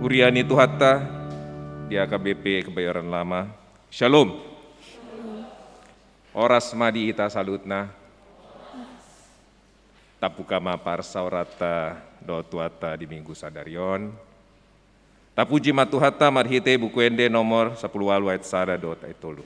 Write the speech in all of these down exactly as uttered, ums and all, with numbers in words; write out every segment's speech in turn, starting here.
Huria ni Tuhanta di H K B P Kebayoran Lama. Shalom. Horas ma di hita saluhutna. Tabuka ma parsaoranta dohot Tuhanta di Minggu sadari on. Tapuji ma Tuhanta marhite Buku Ende nomor sampulu ualu ayat sada dohot ayat tolu.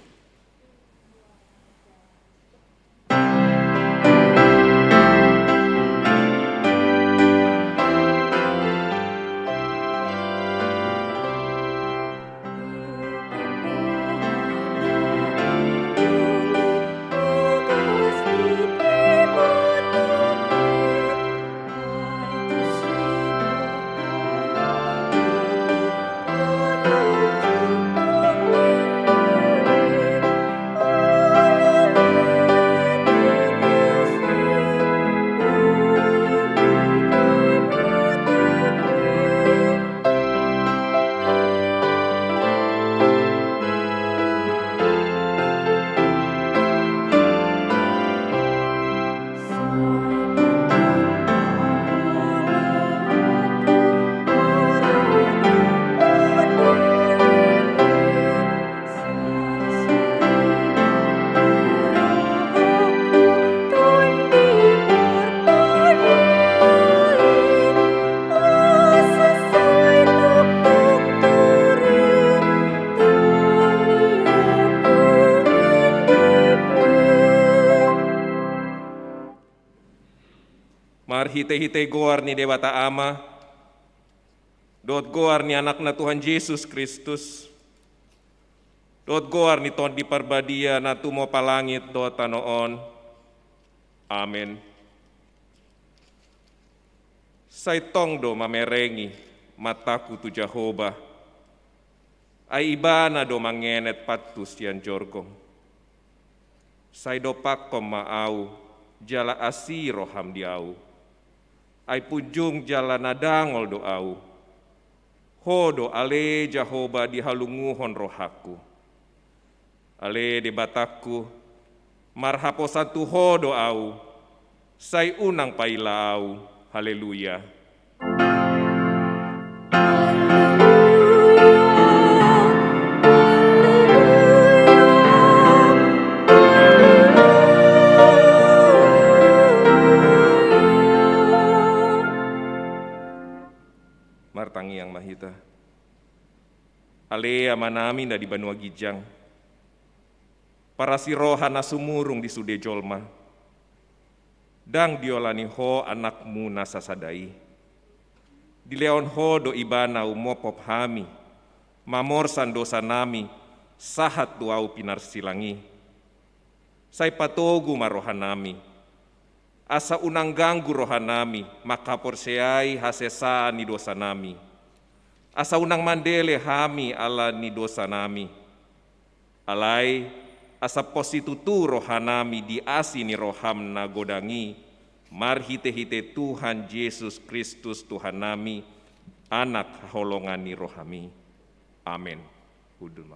Marhitehite goar ni Debata Ama, dohot goar ni Anakna Tuhan Jesus Kristus, dohot goar ni Tondi Parbadia na tumompa langit dohot tano on. Amen. Sai tong do mamerengi matangku tu Jahowa, ai Ibana do mangenet pantu sian jorgong. Sai dompakkon ma ahu, jala asi roham di ahu. Ai punjung jala na dangol do ahu. Ho do ale Jahowa dihalunguhon rohangku. Ale Debatangku, marhaposan tu Ho do ahu, sai unang paila ahu. Haleluya. Martangiang ma hita. Ale Amanami na di banua ginjang, parasi roha na sumurung di sude jolma, ndang diolani Ho Anakmu na sasada i. Dilehon Ho do Ibana umophop hami, mamorsan dosanami, sahat tu ahu pinarsilang i. Sai patogu ma rohanami, asa unang ganggu rohanami manghaporseai hasesaan ni dosanami. Asa unang mandele hami ala ni dosanami. Alai, asa pos situtu rohanami di asi ni roham na godang i, marhitehite Tuhan Jesus Kristus Tuhannami, Anak haholongan ni rohami. Amen. Hundul ma.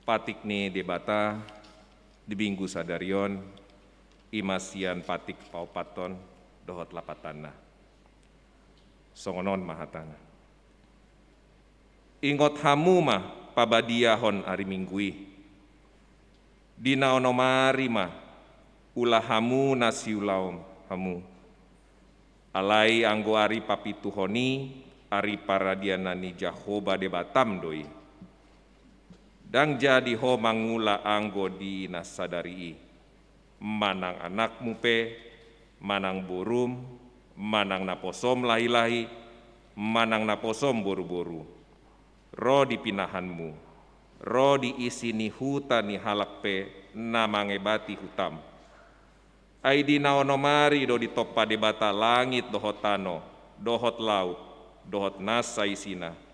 Patik ni Debata di Minggu sadari on, i ma sian patik paopathon dohot lapatanna. Songon on ma hatana. Ingot hamu ma pabadiahon ari Minggu i. Di na onom ari ma ula hamu na siulaon hamu. Alai anggo ari papituhon i, ari paradianan ni Jahowa Debatam do i. Ndang jadi ho mangula anggo di na sadari i. Manang anakmu pe, manang borum, manang naposom lahilahi, manang naposom boruboru, ro di pinahanmu, ro di isi ni huta ni halak pe na mangebati hutam. Ai di na onom ari do ditompa Debata langit dohot tano, dohot laut, dohot nasa isina.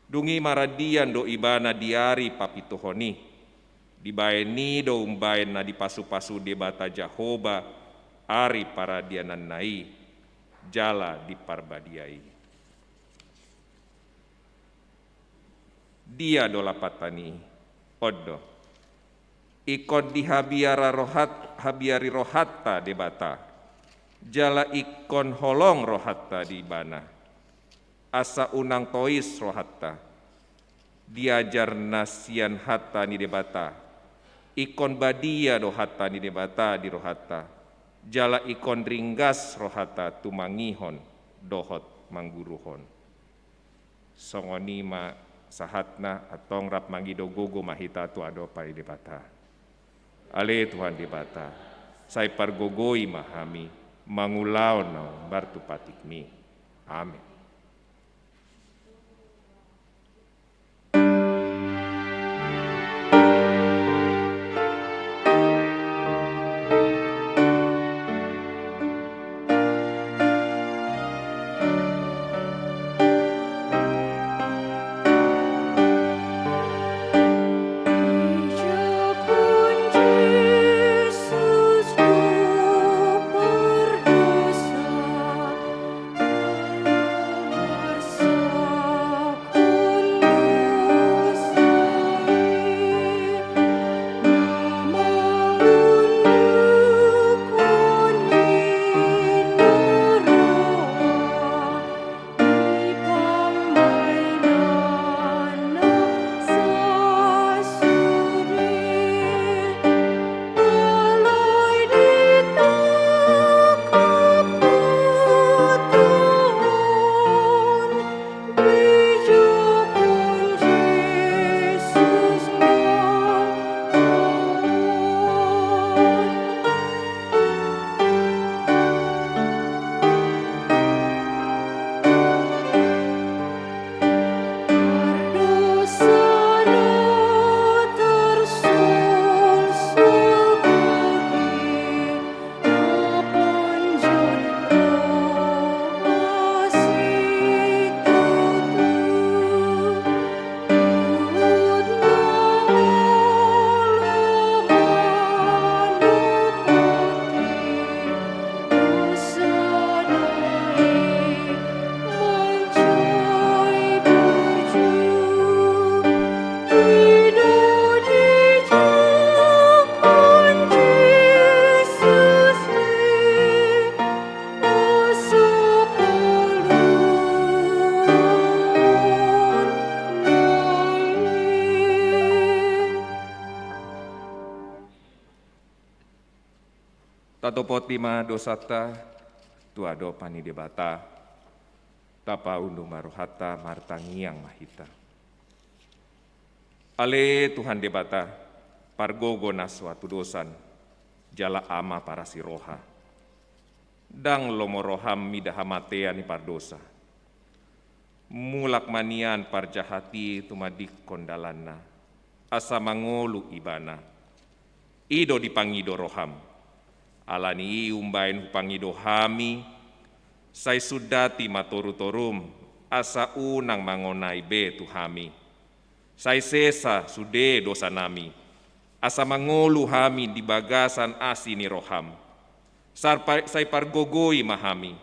Dung i maradian do Ibana di ari papituhon i. Dibaen i do umbaen na dipasupasu Debata Jahowa ari paradiananna i, jala diparbadia i. Dia do lapatan i? On do. Ingkon dihabiara rohat, habiari rohanta Debata, jala ingkon holong rohanta di Ibana. Asa unang tois rohanta. Diajar na sian hata ni Debata. Ingkon badia do hata ni Debata di rohanta. Jala ingkon ringgas rohanta tumangihon dohot mangguruhon. Songon i ma sahatna, antong rap mangido gogo ma hita tu adopan ni Debata. Ale Tuhan Debata, sai pargogoi ma hami mangulahon na hombar tu patikmi. Amen. Tatopoti ma dosanta tu adopan ni Debata. Tapaunduk ma rohanta, martangiang ma hita. Ale Tuhan Debata, pargogo na so hatudosan, jala Ama parasi roha. Ndang lomo roham mida hamatean ni pardosa. Mulak ma nian parjahat i tumandingkon dalanna, asa mangolu ibana. I do dipangido roham. Ala ni i umbahen hupangido hami, sai sundati ma torutorum, asa unang mangonai be tu hami. Sai sesa sude dosanami, asa mangolu hami di bagasan asi ni roham. Sai pa-, sai pargogoi ma hami,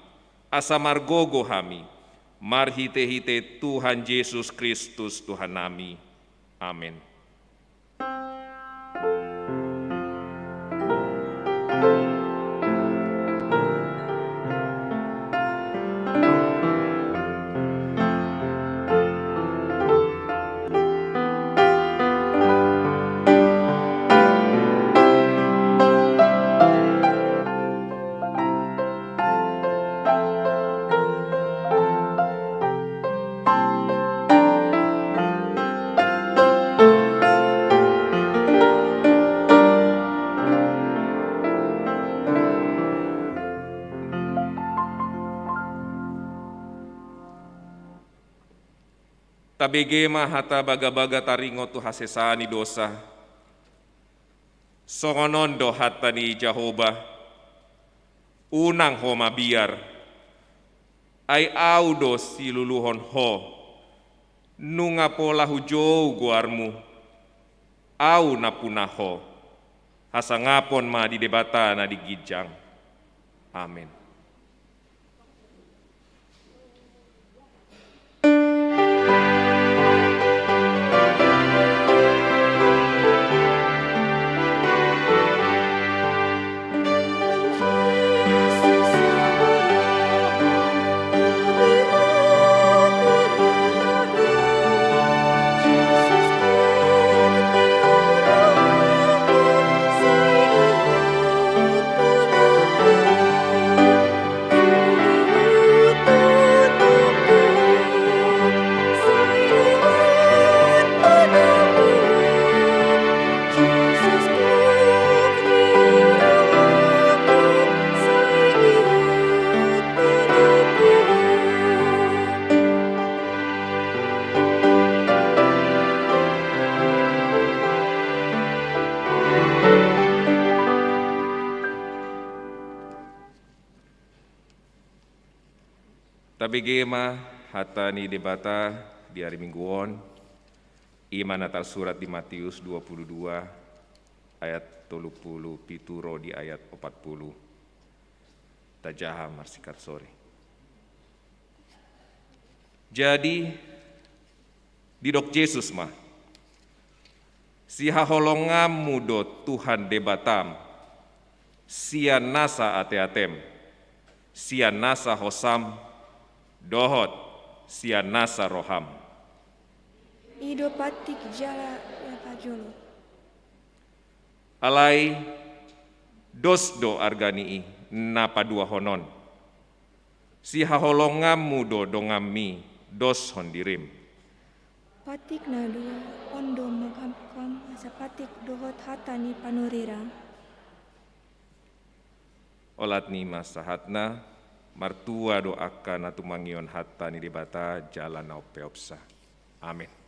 asa margogo hami, marhitehite Tuhan Jesus Kristus Tuhannami. Amen. Tabege ma hata bagabaga taringot tu hasesaan ni dosa. Songon on do hata ni Jahowa: Unang ho mabiar, ai Ahu do siluluhon ho. Nunga pola hujou goarmu, Ahu nampuna ho. Hasangapon ma di Debata na di ginjang. Amen. Tabege ma hata ni Debata di ari Minggu on, i ma na tarsurat di Matius dua pulu dua ayat tolu pulu pitu ro di ayat opat pulu. Tajaha marsiarsori. Jadi, didok Jesus ma: Sihaholonganmu do Tuhan Debatam, sian nasa ateatem, sian nasa hosam, dohot sian nasa roham. I do patik jala ia pajolo. Alai dos do arga ni i na paduahon on: Sihaholonganmu do donganmi doshon dirim. Patik na dua on do mangkamham asa patik dohot hata ni panurirang. Olat ni ma sahatna. Martua do angka na tumangihon hata ni Debata jala na umpeopsa. Amen.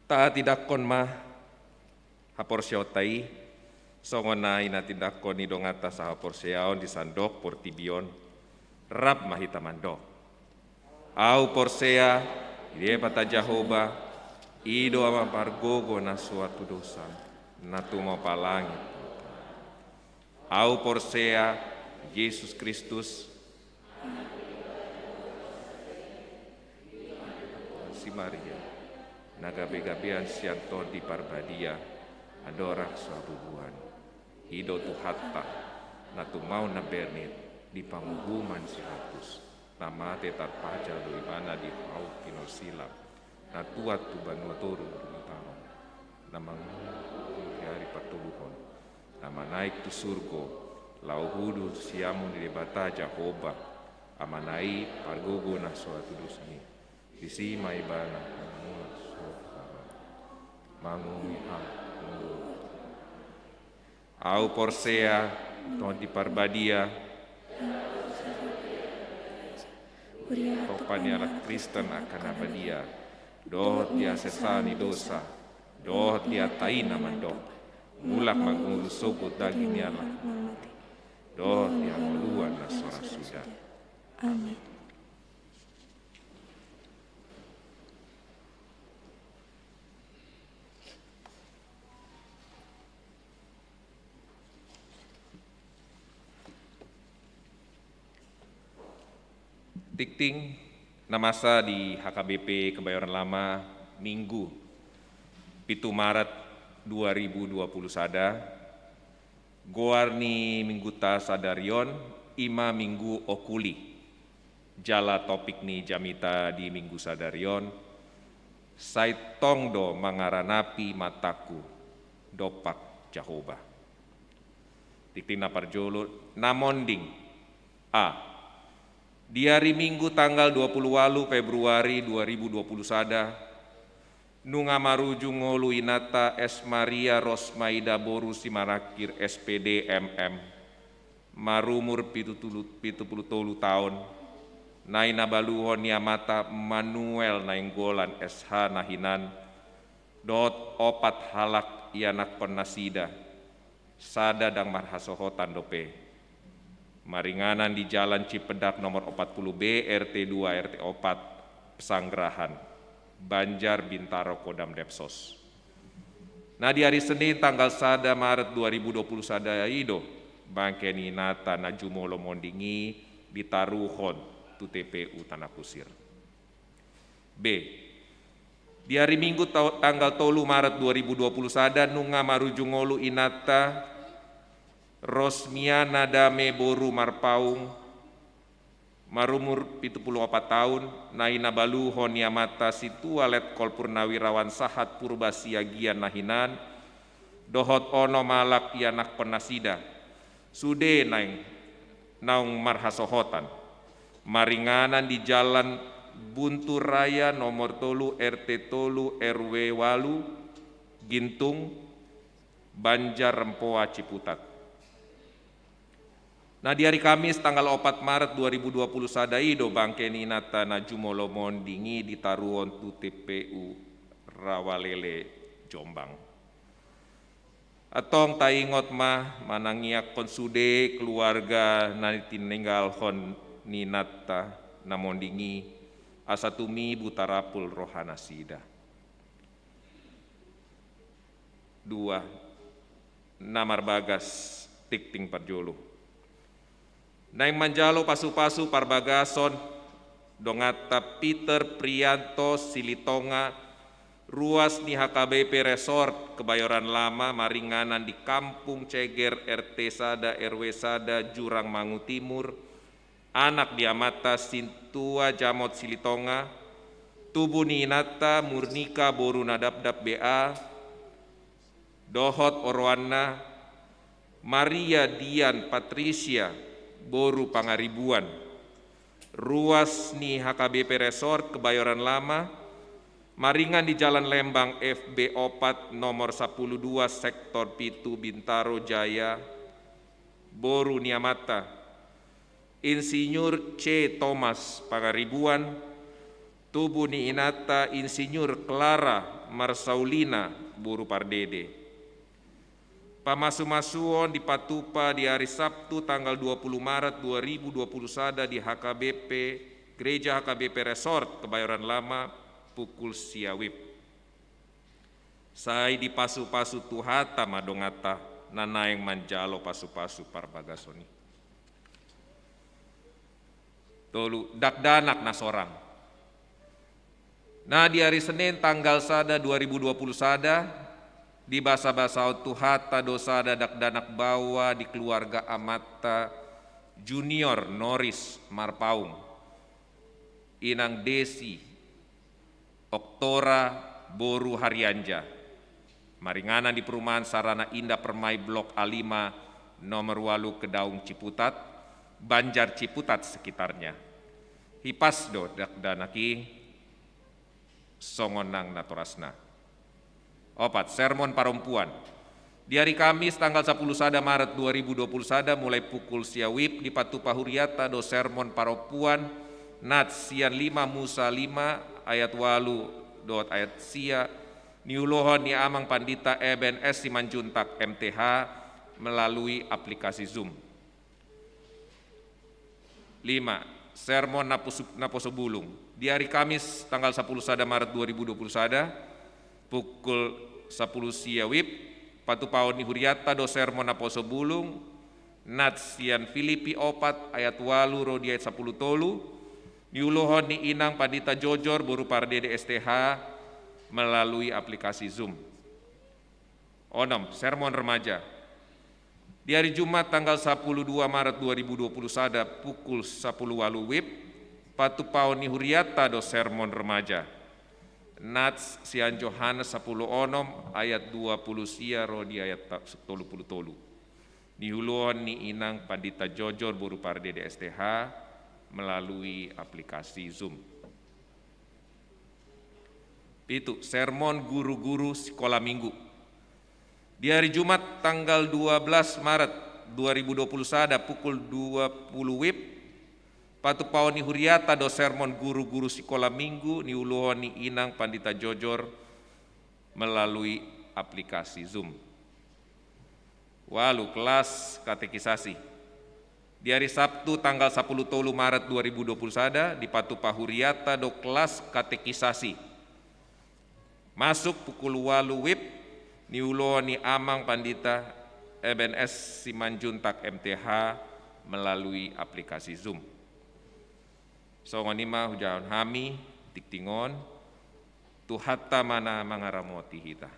Tatindangkon ma haporseaonta i, songon na tinindangkon ni donganta sahaporseaon di sandok portibi on, rap ma hita mandok. Ahu porsea di Debata Jahowa, i do Ama pargogo na so tudosan, na tumompa langit. Ahu porsea Jesus Kristus, si Maria, na gabe-gabean sian Tondi Parbadia, andorang so habubuhan. I do Tuhanta, na tumaon na bernit di panguhuman si Pilatus, na mate tarpajal do Ibana di hau pinarsilang, na tuat tu banua toru dung i tano, na mangolu di ari patoluhon, na manaek tu surgo, laho hundul siamun ni Debata Jahowa, Amana i pargogo na so tudosan i. Disi ma Ibana mangula so. Manguhumi Ham. Ahu porsea Tondi Parbadia, Huria Topa ni halak Kristen angka na badia, dohot di hasesaan ni dosa, dohot di hata i na mandok: Mulak ma ngolu sogot daging ni halak, dohot di hangoluan na so ra suda. Amin. Tingting na masa di H K B P Kebayoran Lama, Minggu pitu Maret dua ribu dua puluh sada, goar ni Mingguta sadari on i ma Minggu Oculi. Jala topik ni jamita di Minggu sadari on: Sai tong do mangaranapi matangku, dompak Jahowa. Tingting na parjolo, na monding. A. Di ari Minggu tanggal dua puluh ualu Februari dua ribu dua puluh sada, nunga marujung ngolu inanta Es Maria Rosmaida boru Simanakir S P D M M, marumur pitu pulu, pitu pulu tolu taon, na inabaluhon ni amanta Manuel Nainggolan S H na hinan, dohot opat halak ianakhon nasida, sada ndang marhasohotan dope. Maringanan di Jalan Cipedak nomor opat pulu B, R T dua, R T opat, Pesanggerahan, Banjar Bintaro, Kodam Depsos. Na di ari Senin tanggal sada Maret dua ribu dua puluh sada i do bangke ni inanta na jumolo monding i ditaruhon tu T P U Tanah Kusir. B. Di ari Minggu tau-, tanggal tolu Maret dua ribu dua puluh sada, nunga marujung ngolu inanta Rosmiana Dame boru Marpaung, marumur pitu pulu opat taon, na inabaluhon ni amanta Sintua Letkol Purnawirawan Sahat Purba Siagian na hinan, dohot onom halak ianakhon nasida, sude naeng naung marhasohotan. Maringanan di Jalan Buntu Raya nomor tolu, R T tolu, R W ualu, Gintung, Banjar Rempoa, Ciputat. Na di ari Kamis tanggal opat Maret dua ribu dua puluh sada i do bangke ni inanta na jumolo monding i ditaruhon tu T P U Rawalele, Jombang. Antong taingot ma manangiangkon sude keluarga na tininggalhon ni inanta na monding i, asa tumibu tarapul rohanasida. Dua, na marbagas, tingting parjolo. Naeng manjalo pasupasu parbagason donganta Peter Prianto Silitonga, ruas ni H K B P Resort Kebayoran Lama, maringanan di Kampung Ceger, R T sada, R W sada, Jurangmangu Timur, anak ni amanta Sintua Jamot Silitonga, tubu ni inanta Murnika boru Nadapdap B A, dohot oroanna Maria Dian Patricia boru Pangaribuan, ruas ni H K B P Resort Kebayoran Lama, maringan di Jalan Lembang F B opat nomor sapuluh dua, Sektor pitu, Bintaro Jaya, boru ni amanta Insinyur C Thomas Pangaribuan, tubu ni inanta Insinyur Clara Marsaulina boru Pardede. Pamasumasuon dipatupa di ari Sabtu tanggal dua puluh Maret dua ribu dua puluh sada di H K B P, Gereja H K B P Resort Kebayoran Lama, pukul sia WIB. Sai dipasupasu Tuhanta ma donganta na naeng manjalo pasupasu parbagason i. Tolu, dakdanak na sorang. Na di ari Senin tanggal sada dua ribu dua puluh sada, dibasabasahon Tuhanta do sada dakdanak baoa di keluarga amanta Junior Norris Marpaung, inang Desi Oktora boru Harianja, maringanan di Perumahan Sarana Indah Permai Blok A lima nomor ualu, Kedaung, Ciputat, Banjar Ciputat sekitarnya. Hipas do dakdanak i, songon nang natorasna. Opat, sermon parompuan. Di ari Kamis tanggal sapuluh sada Maret dua ribu dua puluh sada, mulai pukul sia WIB, dipatupa hurianta do sermon parompuan, nats sian lima Musa lima ayat ualu dohot ayat sia, niulohon ni Amang Pandita Eben S Simanjuntak M T H, melalui aplikasi Zoom. Lima, sermon naposo-, naposo bulung. Di ari Kamis tanggal sapuluh sada Maret dua ribu dua puluh sada, pukul sapuluh sia WIB, patupaon ni hurianta do sermon naposo bulung, nats sian Filipi opat ayat ualu ro di ayat sapuluh tolu, niulohon ni Inang Pandita Jojor boru Pardede S T H, melalui aplikasi Zoom. Onom, sermon remaja. Di ari Jumat tanggal sapuluh dua Maret dua ribu dua puluh sada pukul sapuluh ualu WIB, patupaon ni hurianta do sermon remaja. Nats sian Johannes sapuluh onom ayat dua puluh sia ro di ayat ta-, tolu puluh tolu. Niuluhon ni inang Pandita Jojor boru Pardede S T H melalui aplikasi Zoom. Pitu, sermon guru-guru sikola minggu. Di hari Jumat tanggal dua belas Maret dua ribu dua puluh sada pukul dua puluh wib, patupaon ni huriata do sermon guru-guru sikola minggu niuluhon ni inang Pandita Jojor melalui aplikasi Zoom. Ualu, kelas katekisasi. Di hari Sabtu tanggal sapuluh tolu Maret dua ribu dua puluh sada dipatupa huriata do kelas katekisasi. Masuk pukul ualu wib, niuluhon ni Amang Pandita Eben S Simanjuntak M T H melalui aplikasi Zoom. Songon i ma hujahahon hami tingting on, Tuhanta ma na mangaramoti hita.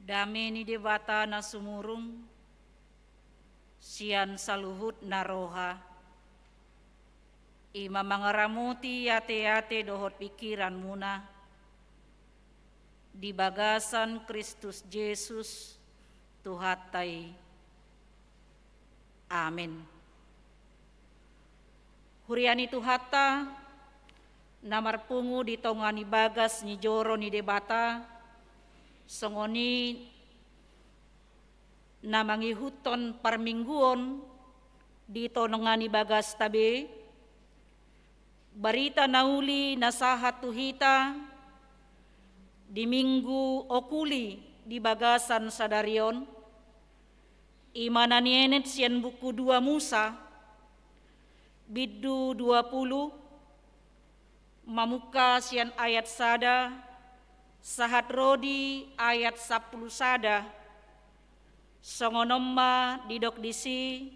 Dame ni Debata na sumurung sian saluhutna roha, i ma mangaramoti ateate dohot pingkiranmuna di bagasan Kristus Jesus, Tuhanta i. Amen. Huria ni Tuhanta, na marpungu di tonga ni bagas ni joro ni Debata, songon i na mangihuthon parmingguon di tonga ni bagasta be, barita na uli na sahat tu hita di Minggu Okuli di bagasan sadari on, i ma na nienet sian buku dua Musa, bindu dua pulu, mamungka sian ayat sada sahat ro di ayat sampulu sada. Songon on ma didok disi,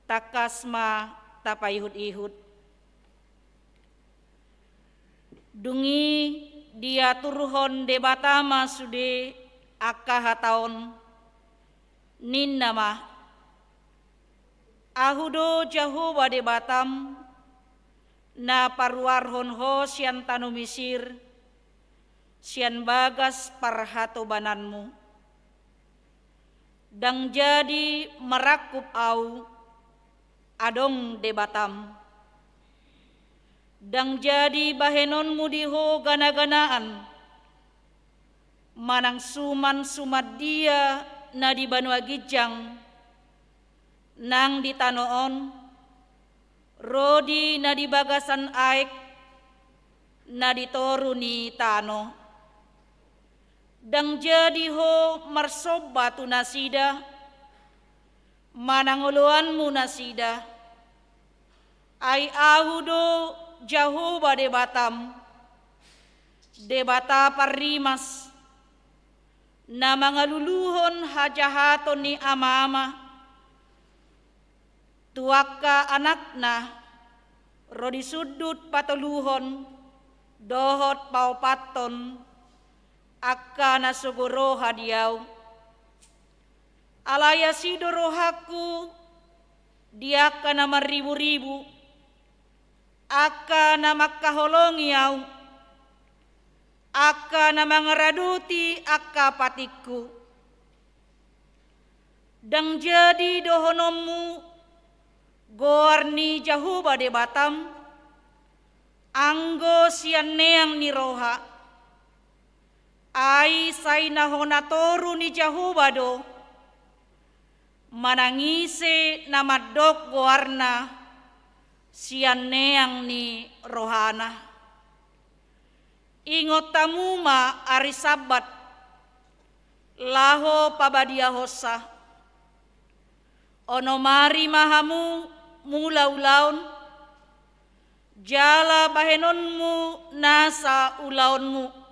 tangkas ma tapaihut-ihut. Dung i diaturhon Debata ma sude angka hata on, ninna ma: Ahu do Jahowa Debatam, na paruarhon ho sian tano Misir, sian bagas parhatobananmu. Ndang jadi marangkup Ahu, adong Debatam. Ndang jadi bahenonmu di ho gana-ganaan, manang suman-suman dia na di banua ginjang, nang di tano on, ro di na di bagasan aek, na di toru ni tano. Ndang jadi ho marsomba tu nasida, manang oloanmu nasida. Ai Ahu do Jahowa Debatam, Debata parrimas, na mangaluluhon hajahaton ni ama-ama tu angka anakna, ro di sundut patoluhon dohot paopathon angka na sogo roha di Ahu. Alai asi do rohangku di angka na marribu-ribu, angka na mangkaholongi Ahu, angka na mangaradoti angka patikku. Ndang jadi dohononmu goar ni Jahowa Debatam, anggo sian neang ni roha. Ai sai na hona toru ni Jahowa do, manang ise na mandok goarna sian neang ni rohana. Ingot hamu ma ari Sabbat, laho pabadiahonsa. Onom ari ma hamu mula ulaon, jala bahenonmu nasa ulaonmu.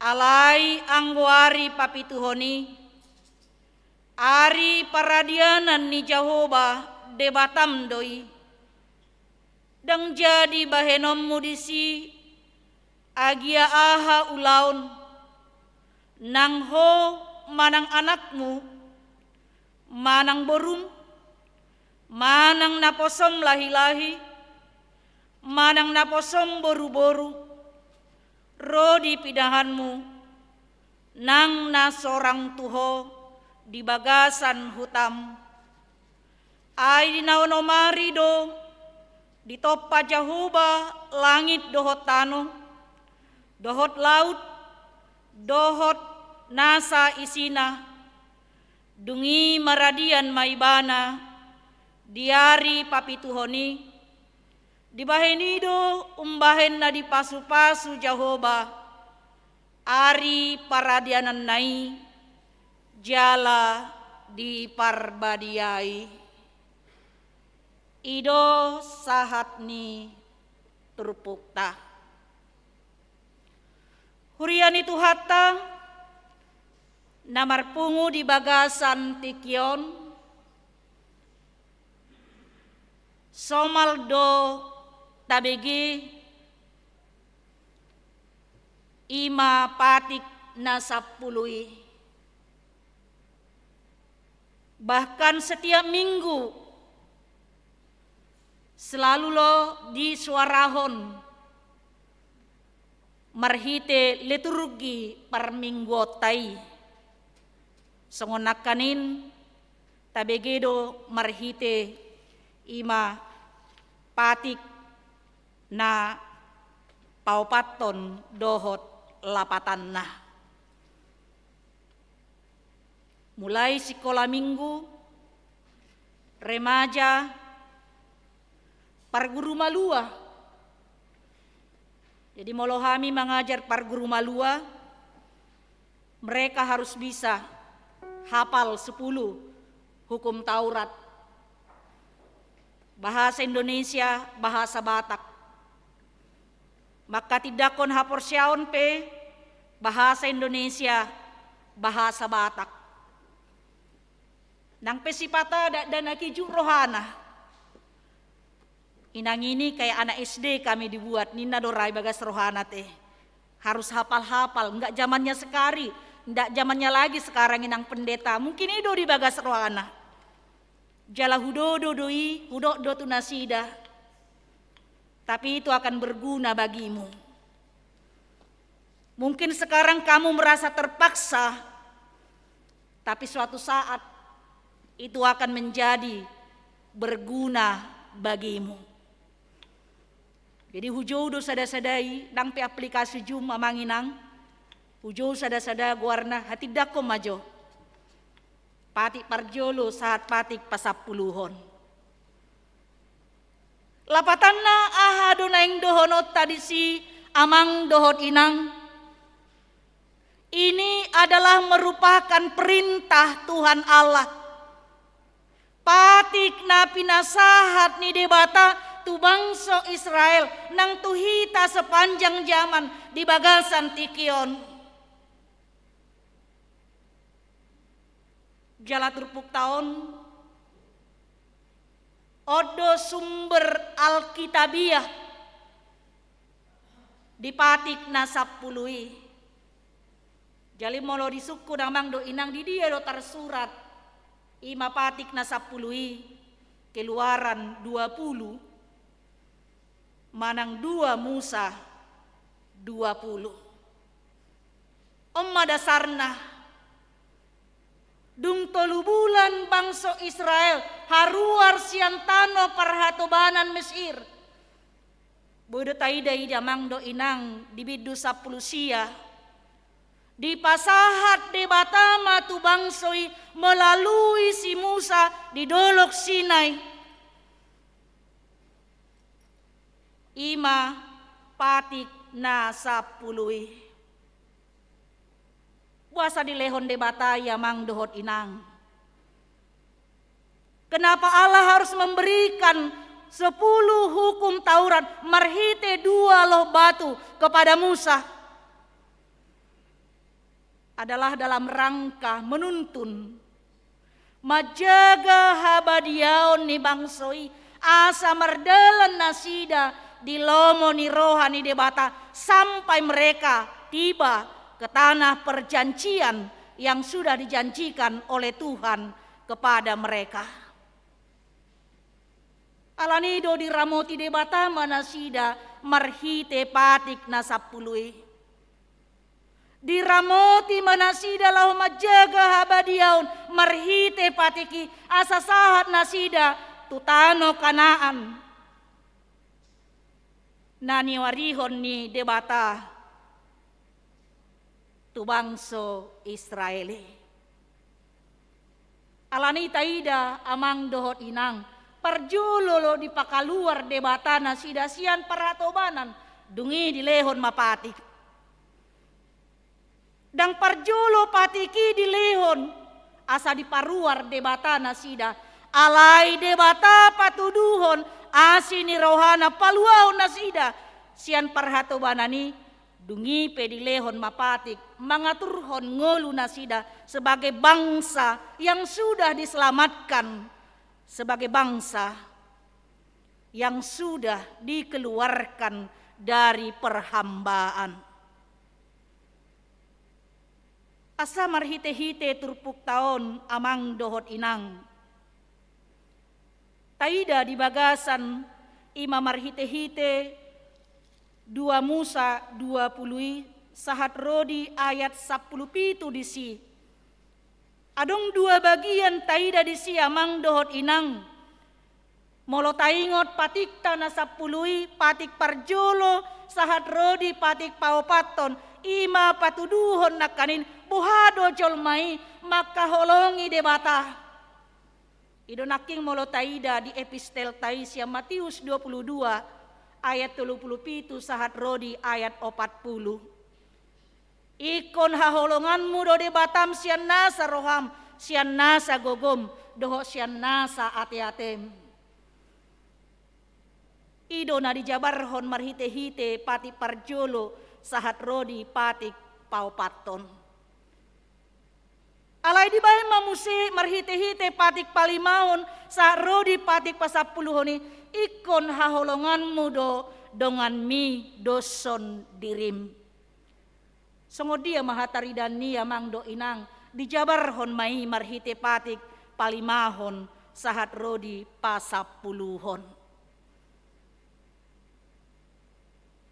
Alai anggo ari papituhon i, ari paradianan ni Jahowa Debatam do i. Ndang jadi bahenonmu disi agia aha ulaon, nang ho manang anakmu, manang borum, manang naposom lahi-lahi, manang naposom boru-boru, ro di pinahanmu, nang na sorang tu ho di bagasan hutam. Ai di na onom ari do ditompa Jahowa langit dohot tano, dohot laut, dohot nasa isina. Dung i maradian ma ibana di ari papituhon i. Dibahen i do umbahen na dipasu-pasu Jahowa ari paradiananna i jala diparbadiai. I do sahat ni turpukta. Huria ni Tuhanta na marpungu di bagasan tingki on, somal do tabege i ma patik na sampulu i. Bahkan setiap minggu selalu lo disuarahon marhite liturgi parmingguonta i. Songon nangkaning tabege do marhite i ma patik na paopathon dohot lapatanna. Mulai sikola minggu, remaja, parguru malua. Jadi molo hami mangajar parguru malua, mereka harus bisa hafal sepuluh hukum Taurat. Bahasa Indonesia, bahasa Batak. Mangkatindangkon haporseaon pe bahasa Indonesia, bahasa Batak. Nang pe sipata dakdanak i jut rohana. Inang ini kayak anak S D kami dibuat, ninna do ra i bagas rohana te. Harus hafal-hafal, nggak zamannya sekali, nggak zamannya lagi sekarang inang pendeta. Mungkin i do di bagas rohana. Jala hudodo do i, hudok do tu nasida. Tapi itu akan berguna bagimu. Mungkin sekarang kamu merasa terpaksa, tapi suatu saat itu akan menjadi berguna bagimu. Jadi hujou do sada-sada i, nang pe aplikasi Zoom amang inang, Hujou sada-sada goarna, hatindangkon ma jo. Patik parjolo sahat patik pasampuluhon. Lapatanna, aha do naeng dohononta disi, amang dohot inang? Ini adalah merupakan perintah Tuhan Allah. Patik na pinasahat ni Debata tu bangso Israel nang tu hita sepanjang zaman di bagasan tingki on. Jala turpukta on, on do sumber Alkitabiah di patik na sampulu i. Jadi molo disungkun amang dohot inang, di dia do tarsurat i ma patik na sampulu i? Keluaran dua puluh manang dua Musa dua puluh. On ma dasarna. Dung tolu bulan bangso Israel haruar sian tano parhatobanan Mesir. Boi do taida i da amang dohot inang di bindu sampulu sia. Dipasahat Debata ma tu bangso i melalui si Musa di Dolok Sinai. I ma patik na sampulu i. Boasa dilehon Debata i amang dohot inang? Kenapa Allah harus memberikan sepuluh hukum Taurat marhite dua loh batu kepada Musa? Adalah dalam rangka menuntun, manjaga habadiaon ni bangso i, asa mardalan nasida di lomo ni roha ni Debata sampai mereka tiba ke tanah perjanjian yang sudah dijanjikan oleh Tuhan kepada mereka. Alani do diramoti Debata ma nasida marhite patik na sampulu i. Diramoti ma nasida laho manjaga habadiaon marhite patik i, asa sahat nasida tu tano Kanaan na niuarihon ni Debata tu bangso Israel i. Alani i taida amang dohot inang, parjolo do dipakaluar Debata nasida sian parhatobanan, dung i dilehon ma patik. Ndang parjolo patik i dilehon asa diparuar Debata nasida, alai Debata patuduhon asi ni rohana paluahon nasida sian parhatobanan i. Dung i pe dilehon ma patik mangaturhon ngolu nasida sebagai bangsa yang sudah diselamatkan, sebagai bangsa yang sudah dikeluarkan dari perhambaan. Asa marhite-hite turpukta on amang dohot inang, taida di bagasan i ma marhite-hite dua Musa dua puluh i sahat ro di ayat sampulu pitu disi. Adong dua bagian taida disi amang dohot inang. Molo taingot patikta na sampulu i, patik parjolo sahat ro di patik paopathon, i ma patuduhon nangkaning boha do jolma i mangkaholongi Debata. I do nangkin molo taida di epistelta i sian Matius dua puluh dua ayat tolu puluh pitu sahat ro di ayat opat puluh. Ingkon haholonganmu do Debatam sian nasa roham, sian nasa gogom, dohot sian nasa ateatem. I do na dijabarhon marhite-hite patik parjolo sahat ro di patik paopathon. Alai dibahen ma muse marhite-hite patik palimahon sahat ro di patik pasampuluhon i, ingkon haholonganmu do donganmi doshon dirim. Songon dia ma hataridan i amang dohot inang, dijabarhon ma i marhite patik palimahon sahat ro di pasampuluhon.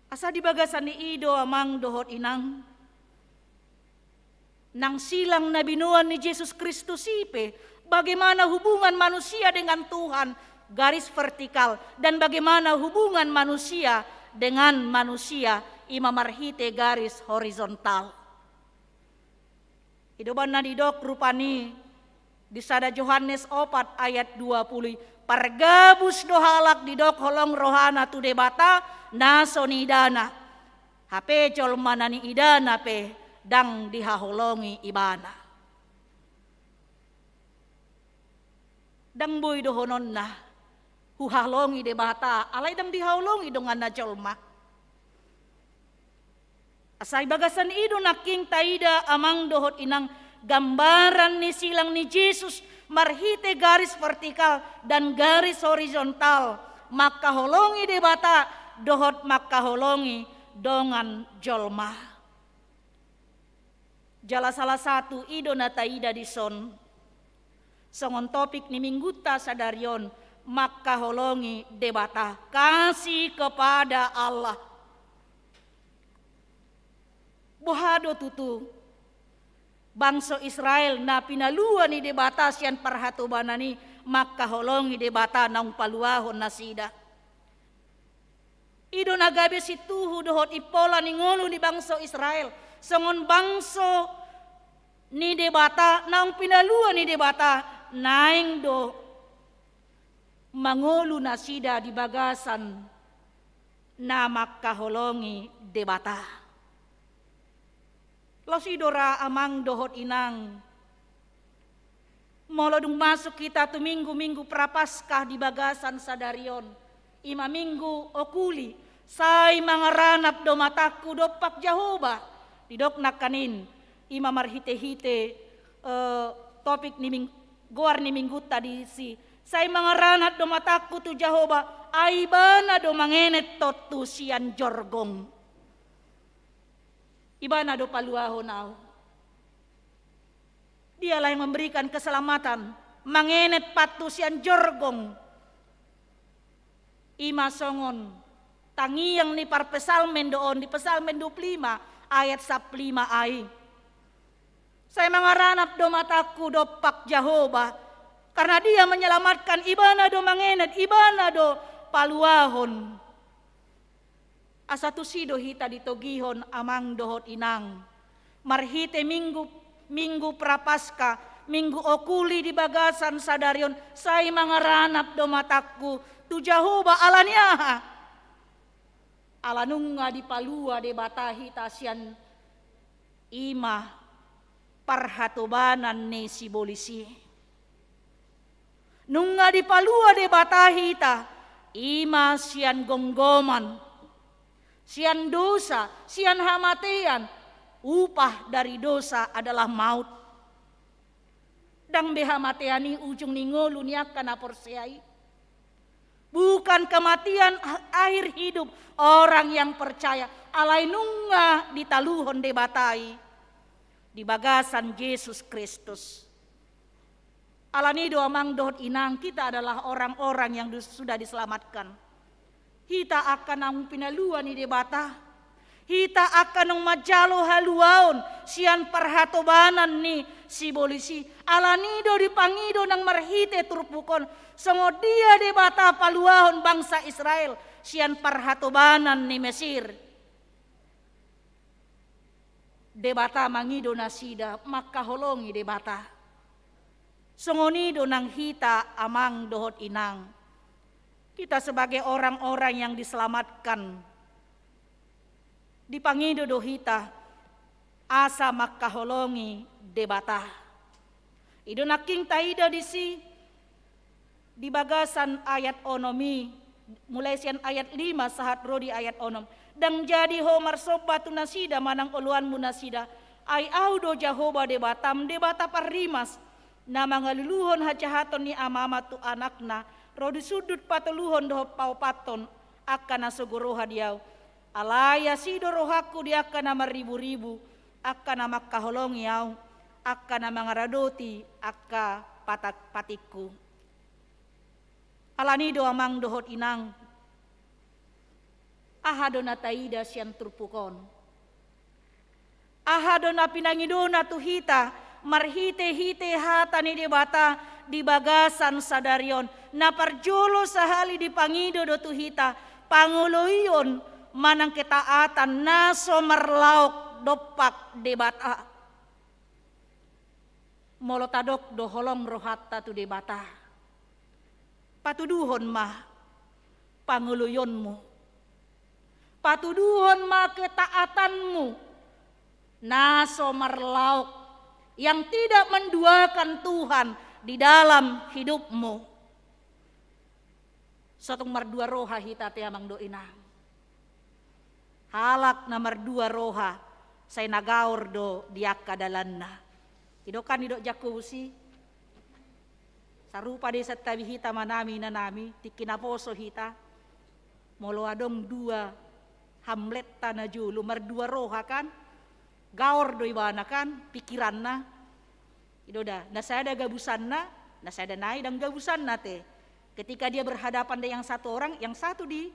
Asa di bagasan ni i do amang dohot inang, nang silang na binoan ni Jesus Kristus i pe, bagaimana hubungan manusia dengan Tuhan, garis vertikal, dan bagaimana hubungan manusia dengan manusia, i ma marhite garis horizontal. I do umbahen na didok rupani di sada Johannes opat ayat dua pulu i, pargabus do halak didok holong rohana tu Debata na so niidana. Hape jolma na niidana pe ndang dihaholongi ibana. Ndang boi dohononna, huhaholongi Debata, alai ndang dihaholongi donganna jolma. Asa di bagasan i do nangkin taida amang dohot inang gambaran ni silang ni Jesus marhite garis vertikal dan garis horizontal, mangkaholongi Debata dohot mangkaholongi dongan jolma. Jala salah satu i do na taida dison songon topik ni minggunta sadari on, mangkaholongi Debata, kasih kepada Allah. Boha do tutu bangso Israel na pinalua ni Debata sian parhatobanan i mangkaholongi Debata naung paluahon nasida? I do na gabe sintuhu dohot impola ni ngolu ni bangso Israel songon bangso ni Debata naung pinalua ni Debata, naeng do mangolu nasida di bagasan na mangkaholongi Debata. Laos i do ra amang dohot inang, molo dung masuk hita tu minggu-minggu Prapaskah di bagasan sadari on, i ma minggu okuli, sai mangaranap do matangku dompak Jahowa. Didok nangkaning i ma marhite-hite, eh, topik ni ming-, goar ni minggunta disi, sai mangaranap do matangku tu Jahowa, ai Ibana do mangenet tontu sian jorgong. Ibana do paluahon au. Dialah yang memberikan keselamatan, mangenet patangku sian jorgong. I ma songon tangiang ni parpsalmen do on di Psalmen dua pulu lima ayat sampulu lima ai. Sai mangaranap do matangku dompak Jahowa, karena Dia menyelamatkan, Ibana do mangenet, Ibana do paluahon. Asa tusi do hita ditogihon amang dohot inang. Marhite minggu, minggu Prapaskah, minggu okuli di bagasan sadari on, sai mangaranap do matangku tu Jahowa ala ni aha? Ala nunga dipalua Debata hita sian i ma parhatobanan ni sibolis i. Nunga dipalua Debata hita, i ma sian gomgoman, sian dosa, sian hamatean. Upah dari dosa adalah maut. Ndang be hamatean i ujung ni ngolu ni angka na porsea i. Bukan kematian akhir hidup orang yang percaya, alai nunga ditaluhon Debata i di bagasan Jesus Kristus. Ala ni do amang dohot inang, kita adalah orang-orang yang dus-, sudah diselamatkan. Hita angka naung pinalua ni Debata. Hita angka naung manjalo haluaon sian parhatobanan ni sibolis i. Ala ni do dipangido nang marhite turpuk on, songon dia Debata paluahon bangsa Israel sian parhatobanan ni Mesir. Debata mangido nasida, mangkaholongi Debata. Songon i do nang hita amang dohot inang. Kita sebagai orang-orang yang diselamatkan, dipangido do hita asa mangkaholongi Debata. I do nangkin taida disi di bagasan ayat onom i, mulai sian ayat lima sahat ro di ayat onom. Ndang jadi ho marsomba tu nasida manang oloanmu nasida, ai Ahu do Jahowa Debatam, Debata parrimas, na mangaluluhon hajahaton ni amama tu anakna, ro di sundut patoluhon dohot paopathon angka na sogo roha di Ahu. Alai asi do rohangku di angka na marriburibu, angka na mangkaholongi Ahu, angka na mangaradoti angka patak-, patikku. Ala ni do amang dohot inang, aha do na taida sian turpuk on? Aha do na pinangidona tu hita marhite-hite hata ni Debata di bagasan sadari on? Na parjolo sahali dipangido do tu hita pangoloion manang ketaatan na so marlaok dompak Debata. Molo tadok do holong rohanta tu Debata, patuduhon ma pangoloionmu, patuduhon ma ketaatanmu na so marlaok, yang tidak menduakan Tuhan di dalam hidupmu. Sotung mardua roha hita te amang dohot inang. Halak na mardua roha sai na gaor do di angka dalanna. Didok kan, didok Jakobus i, sarupa do i santabi hita manami inanami, tingki na poso hita. Molo adong dua hamletta najolo, mardua roha kan, gaor do ibana kan, pikiranna. I do da, na sada gabusanna, na sada nai ndang gabusanna te. Ketika dia berhadapan dengan satu orang, yang satu di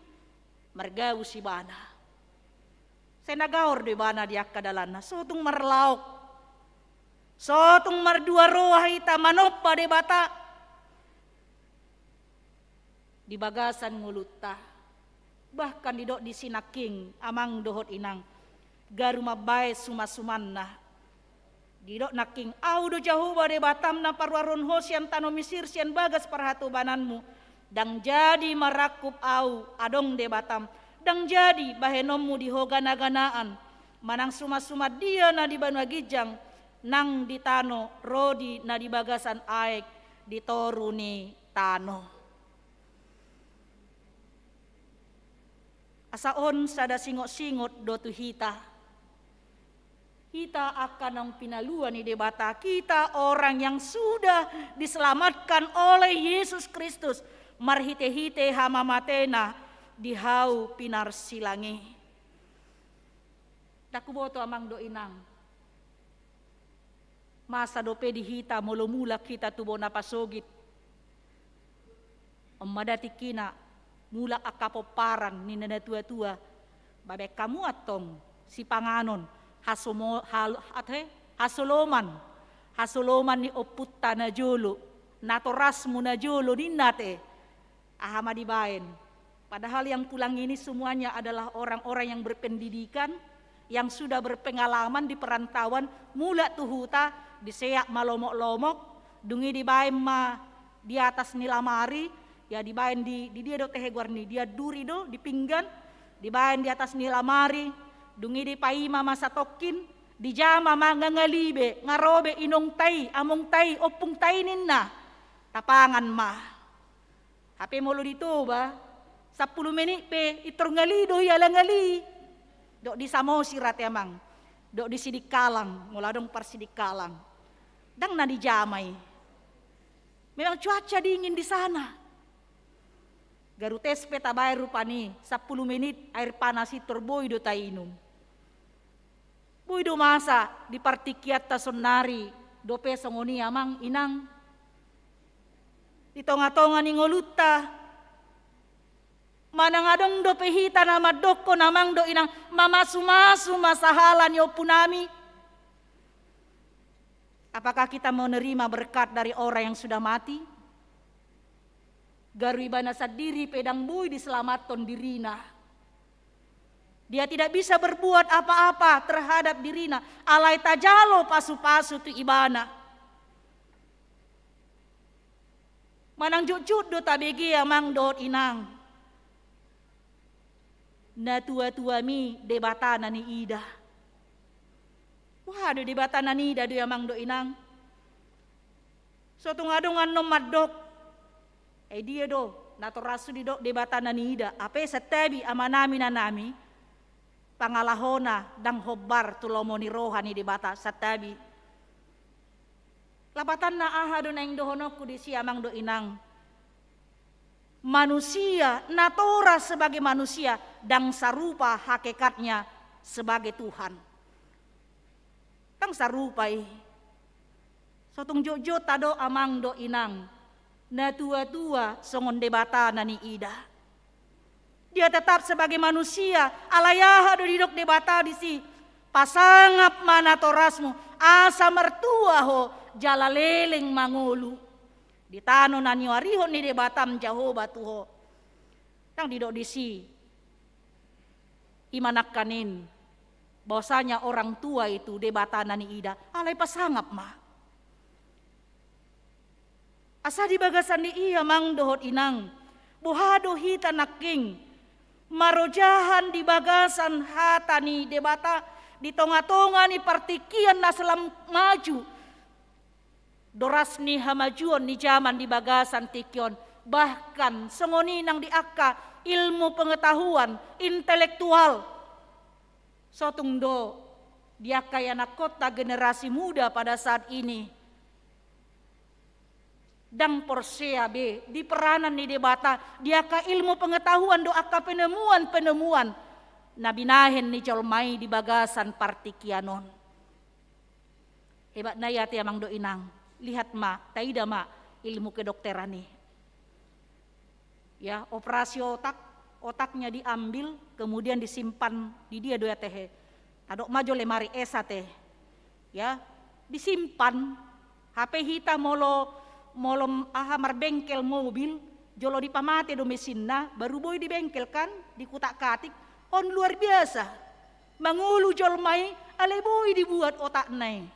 margabus ibana. Sai na gaor do ibana di angka dalanna, sotung marlaok, sotung mardua roha hita manomba Debata di bagasan ngolunta. Bahkan didok disi nangkin amang dohot inang, garu mambaen sumasumanna. Didok nangkin, Ahu do Jahowa Debatam na paruarhon ho sian tano Misir, sian bagas parhatobananmu. Ndang jadi marangkup Ahu adong Debatam, ndang jadi bahenonmu di ho ganaganaan, manang sumasuman dia na di banua ginjang, nang di tano, ro di na di bagasan aek di toru ni tano. Asa on sada singot-singot do tu hita. Hita angka naung pinalua ni Debata, kita orang yang sudah diselamatkan oleh Yesus Kristus, marhite-hite hamamatena di hau pinarsilang i. Ndang huboto amang dohot inang, masa dope di hita molo mulak hita tu bona pasogit. On ma da tingkina mulak angka pomparan ninna natua-tua, baen hamu antong sipanganon, hasomo-, hal-, ate, hasoloman, hasoloman ni ompunta najolo, natorasmu najolo ninna te. Aha ma dibaen? Padahal yang pulang ini semuanya adalah orang-orang yang berpendidikan, yang sudah berpengalaman di perantauan, mulak tu huta, diseat ma lomok-lomok, dung i dibaen ma di atas ni lamari, ya dibaen di, di dia do tehe goar ni, di anduri do, di pinggan, dibaen di atas ni lamari, dung i dipaima ma satongkin, dijama ma, nga ngali be, nga ro be inongta i, amongta i, ompunta i ninna, tapangan ma. Hape molo di Toba, sampulu menit pe intor ngali do i, ala ngali. Dok di Samosir ate amang, dok di Sidikalang, molo adong par Sidikalang. Ndang na dijama i. Memang cuaca dingin di sana. Garu tes pe tabaen rupani, sampulu menit air panas intor boi do tainum. Boi do masa di partingkianta saonari dope songon i amang inang. Di tonga-tonga ni ngolunta. Manang adong dope hita na mandokkon amang dohot inang, mamasu-masu ma sahala ni ompunami. Apakah kita mau nerima berkat dari orang yang sudah mati? Garu ibana sandiri pe ndang boi diselamathon dirina. Dia tidak bisa berbuat apa-apa terhadap dirina, alai tajalo pasu-pasu tu ibana. Manang jotjot do tabege amang dohot inang, natua-tuami Debata na niida. Wah, do Debata na niida do i amang dohot inang. Sotung adong annon mandok, ai dia do natorashu didok Debata na niida, hape santabi amanami inanami, pangalahona ndang hombar tu lomo ni roha ni Debata santabi. Lapatanna aha do naeng dohononku disi amang dohot inang? Manusia, natoras sebagai manusia, ndang sarupa hakekatnya sebagai Tuhan. Ndang sarupa i. Sotung jotjot tadok amang dohot inang, natua-tua songon Debata na niida. Dia tetap sebagai manusia, alai aha do didok Debata disi? Pasangap ma natorasmu, asa martua ho jala leleng mangolu di tano na nioarihon ni Debatam Jahowa tu ho. Ndang didok disi, i ma nangkaning, bahwasanya orang tua itu Debata na niida, alai pasangap ma. Asa di bagasan ni i, amang dohot inang, boha do hita nangkin marojahan di bagasan hata ni Debata di tonga-tonga ni partingkian na salam maju, doras ni hamajuon ni jaman di bagasan tingki on, bahkan songon i nang di angka ilmu pengetahuan intelektual. Sotung do di angka ianakhonta generasi muda pada saat ini ndang porsea be di peranan ni Debata, di angka ilmu pengetahuan dohot angka penemuan-penemuan na binahen ni jolma i di bagasan partingkian on. Hebatna i ate amang dohot inang, lihat ma, taida ma ilmu kedokteran i. Ya, operasi otak, otaknya diambil, kemudian disimpan di dia do i ate he. Tadok ma jo lemari es ate. Ya, disimpan. Hape hita molo, molo aha, marbengkel mobil, jolo dipamate do mesinna, baru boi dibengkelkan, dikutak-katik. On luar biasa. Mangolu jolma i, alai boi dibuat otakna i.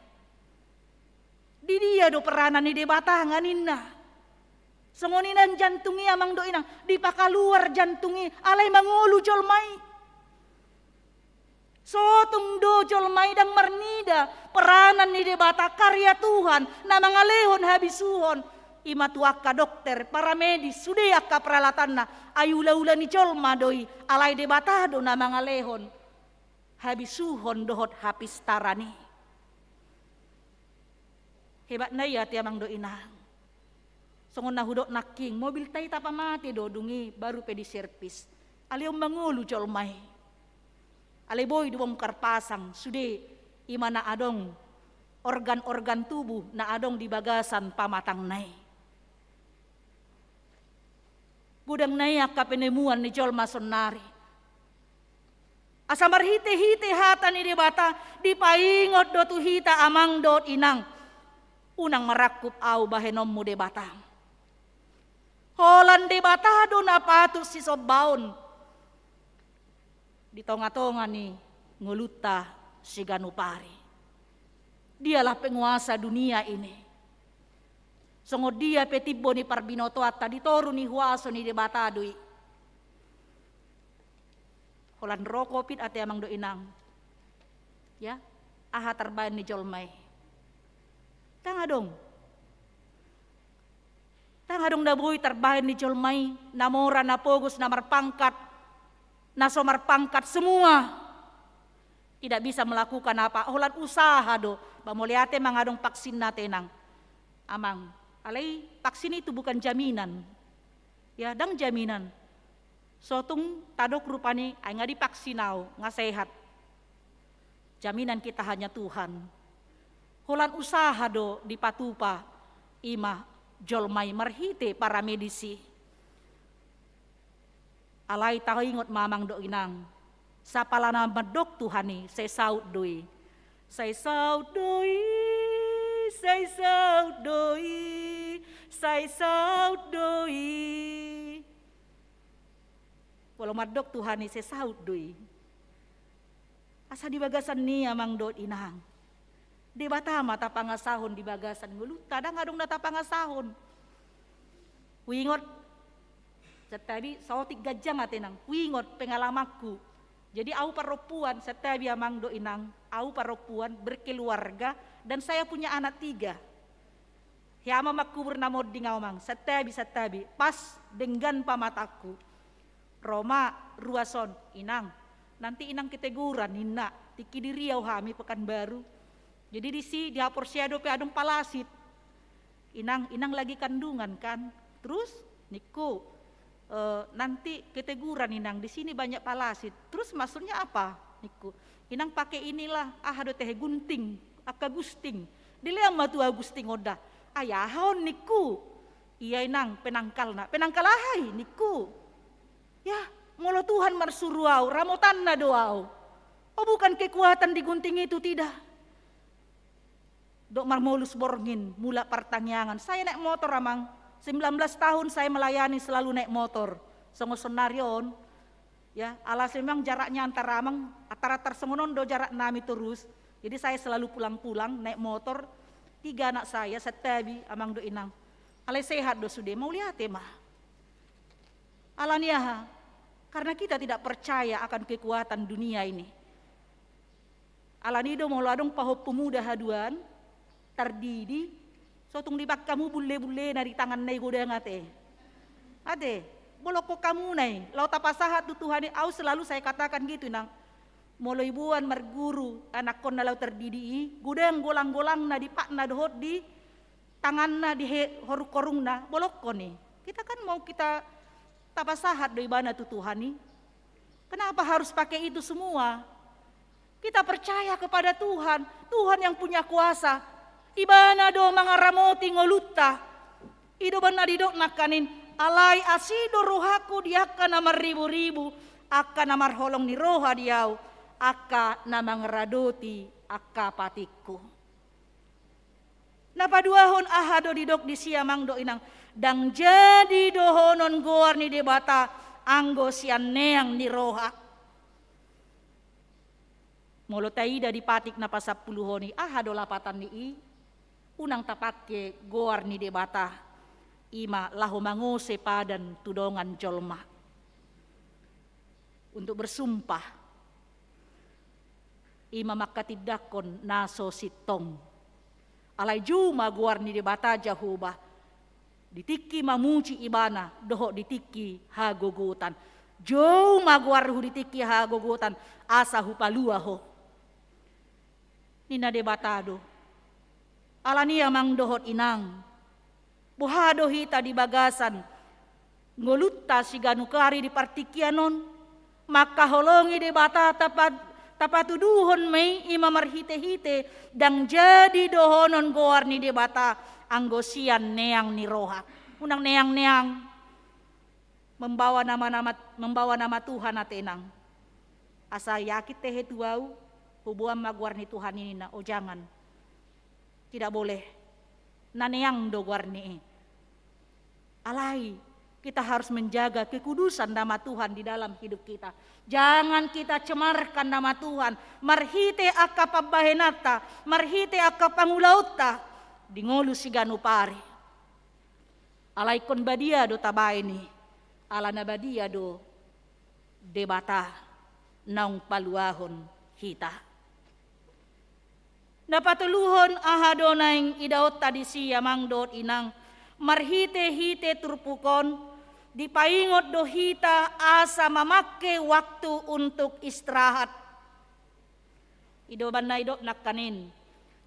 Di dia do peranan ni Debata nga ninna. Songon i nang jantung i amang dohot inang, dipakaluar jantung i, alai mangolu jolma i. Sotung do jolma i ndang marnida peranan ni Debata, karya Tuhan na mangalehon habisuhon. I ma tu angka dokter, paramedis, sude angka peralatanna, ai ula-ula ni jolma do i, alai Debata do na mangalehon habisuhon dohot hapistaran i. Hebatna i ate amang dohot inang. Songon na hudok nangkin, mobilta i tapamate do dung i baru pe diservis. Alai on mangolu jolma i. Alai boi dibongkar pasang sude i ma na adong organ-organ tubuh na adong di bagasan pamatangna i. Godang na i angka penemuan ni jolma saonari. Asa marhite-hite hata ni Debata dipaingot do tu hita amang dohot inang. Unang marangkup ahu bahenonmu Debata. Holan Debata do na patut sisombaon di tonga-tonga ni ngolunta siganup ari. Dialah penguasa dunia ini. Songon dia pe timbo ni parbinotoanta di toru ni huaso ni Debata do i. Holan ro covid ate amang dohot inang. Ya, aha tarbaen ni jolma i? Ndang adong. Ndang adong na boi tarbaen ni jolma i, na mora, na pogos, na marpangkat, na so marpangkat, semua tidak bisa melakukan apa, holan usaha do. Ba mauliate manang adong vaksinna ate inang. Amang, alai vaksin itu bukan jaminan. Ya, ndang jaminan. Sotung tadok rupani, ai nga divaksin au, nga sehat. Jaminan kita hanya Tuhan. Holan usaha do dipatupa i ma jolma i marhite paramedis i. Alai taingot ma amang dohot inang, sapala na mandok Tuhan i, sai saut do i. Sai saut do i, sai saut do i, sai saut do i. Molo mandok Tuhan i, sai saut do i. Asa di bagasan ni i amang dohot inang, Debata ma tapangasahon di bagasan ngolunta, ndang adong na tapangasahon. Huingot, santabi saotik ganjang ate inang, huingot pengalamanku. Jadi au parompuan, santabi amang dohot inang, au parompuan berkeluarga dan saya punya anak tiga. Hea ma mangkubur na monding au amang, santabi, santabi, pas denggan pamatangku. Ro ma ruas on, inang, nanti inang keteguran ninna, tingki di Riau hami Pekanbaru. Jadi disi dihaporsea dope adong palasit. Inang, inang lagi kandungan kan? Terus ningku, "Eh, nanti keteguran inang, di sini banyak palasit." "Terus maksudnya apa?" ningku. "Inang pakai inilah, aha do ate he, gunting, angka gusting." Dilean ma tu ahu gusting on da. "Ai aha on?" ningku. "Ia inang, penangkalna." "Penangkal aha i?" ningku. Ya, molo Tuhan marsuru ahu, ramotanna do ahu. Oh, bukan kekuatan di gunting itu, tidak. Dok marmolus borngin, mulak partangiangan. Saya naik motor, amang. Sembilan belas tahun saya melayani selalu naik motor. Songon saonari on. Ya, alas memang jaraknya antar amang, antar-antar songon on do jarak nami terus. Jadi saya selalu pulang-pulang naik motor. Tiga anak saya, santabi, amang dohot inang. Alai sehat do sude, mauliate ma. Alani aha? Karena kita tidak percaya akan kekuatan dunia ini. Alani do molo adong pahompu muda haduan, tardidi, so tung dibaen hamu bulle-bullena di tanganna i godang ate. Ate, bolongkon hamu nai, laho tapasahat tu Tuhan i, au selalu saya katakan gitu, Inang. Molo iboan marguru anakkonna laho tardidi i, godang golang-golangna di patna dohot di tanganna di he-, horung-horungna, bolongkon i. Kita kan mau kita tapasahat do ibana tu Tuhan i. Kenapa harus pakai itu semua? Kita percaya kepada Tuhan, Tuhan yang punya kuasa. Ibana do mangaramoti ngolunta. I do umbahen na didok nangkaning, alai asi do rohangku di angka na marribu-ribu, angka na marholong ni roha di ahu, angka na mangaradoti angka patikku. Na paduahon, aha do didok disi amang dohot inang? Ndang jadi dohonon goar ni Debata anggo sian neang ni roha. Molo taida di patik na pasampuluhon i, aha do lapatan ni i? Unang tapangke goar ni Debata, i ma laho mangose padan tu dongan jolma untuk bersumpah. I ma mangkatindangkon na so sintong. Alai jou ma goar ni Debata Jahowa di tingki mamuji ibana dohot di tingki hagogotan. Jou ma goarhu di tingki hagogotan, asa hupalua ho. Ninna Debata do. Alani amang dohot inang, boha do hita di bagasan ngolunta siganup ari di partingkian on? Mangkaholongi Debata tapa-, tapatuduhon ma i, i ma marhite-hite ndang jadi dohonon goar ni Debata anggo sian neang ni roha. Unang neang-neang. Membawa nama-nama, membawa nama Tuhan ate inang. Asa yakin tehe tu ahu, huboan ma goar ni Tuhan i ninna, oh jangan. Tidak boleh. Na neang do goar ni i. Alai, kita harus menjaga kekudusan nama Tuhan di dalam hidup kita. Jangan kita cemarkan nama Tuhan marhite angka pambahenanta, marhite angka pangulaonta di ngolu siganup ari. Alai ingkon badia do tabaen i, ala na badia do Debata naung paluahon hita. Na patoluhon, aha do naeng idaonta disi amang dohot inang? Marhite-hite turpuk on dipaingot do hita asa mamangke waktu untuk istirahat. I do umbahen na didok nangkaning,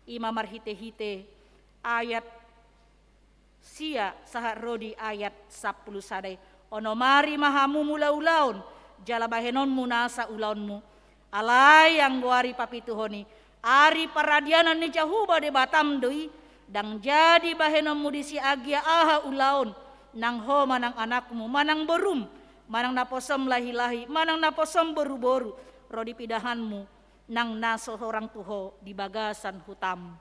i ma marhite-hite ayat sia sahat ro di ayat sampulu sada i. Onom ari ma hamu mangula ulaon, jala bahenonmu nasa ulaonmu. Alai anggo ari papituhon i, ari paradianan ni Jahowa Debatam do i, ndang jadi bahenonmu disi agia aha ulaon, nang ho manang anakmu, manang borum, manang naposom lahi-lahi, manang naposom boru-boru, ro di pidahanmu, nang na so horang tu ho di bagasan hutam.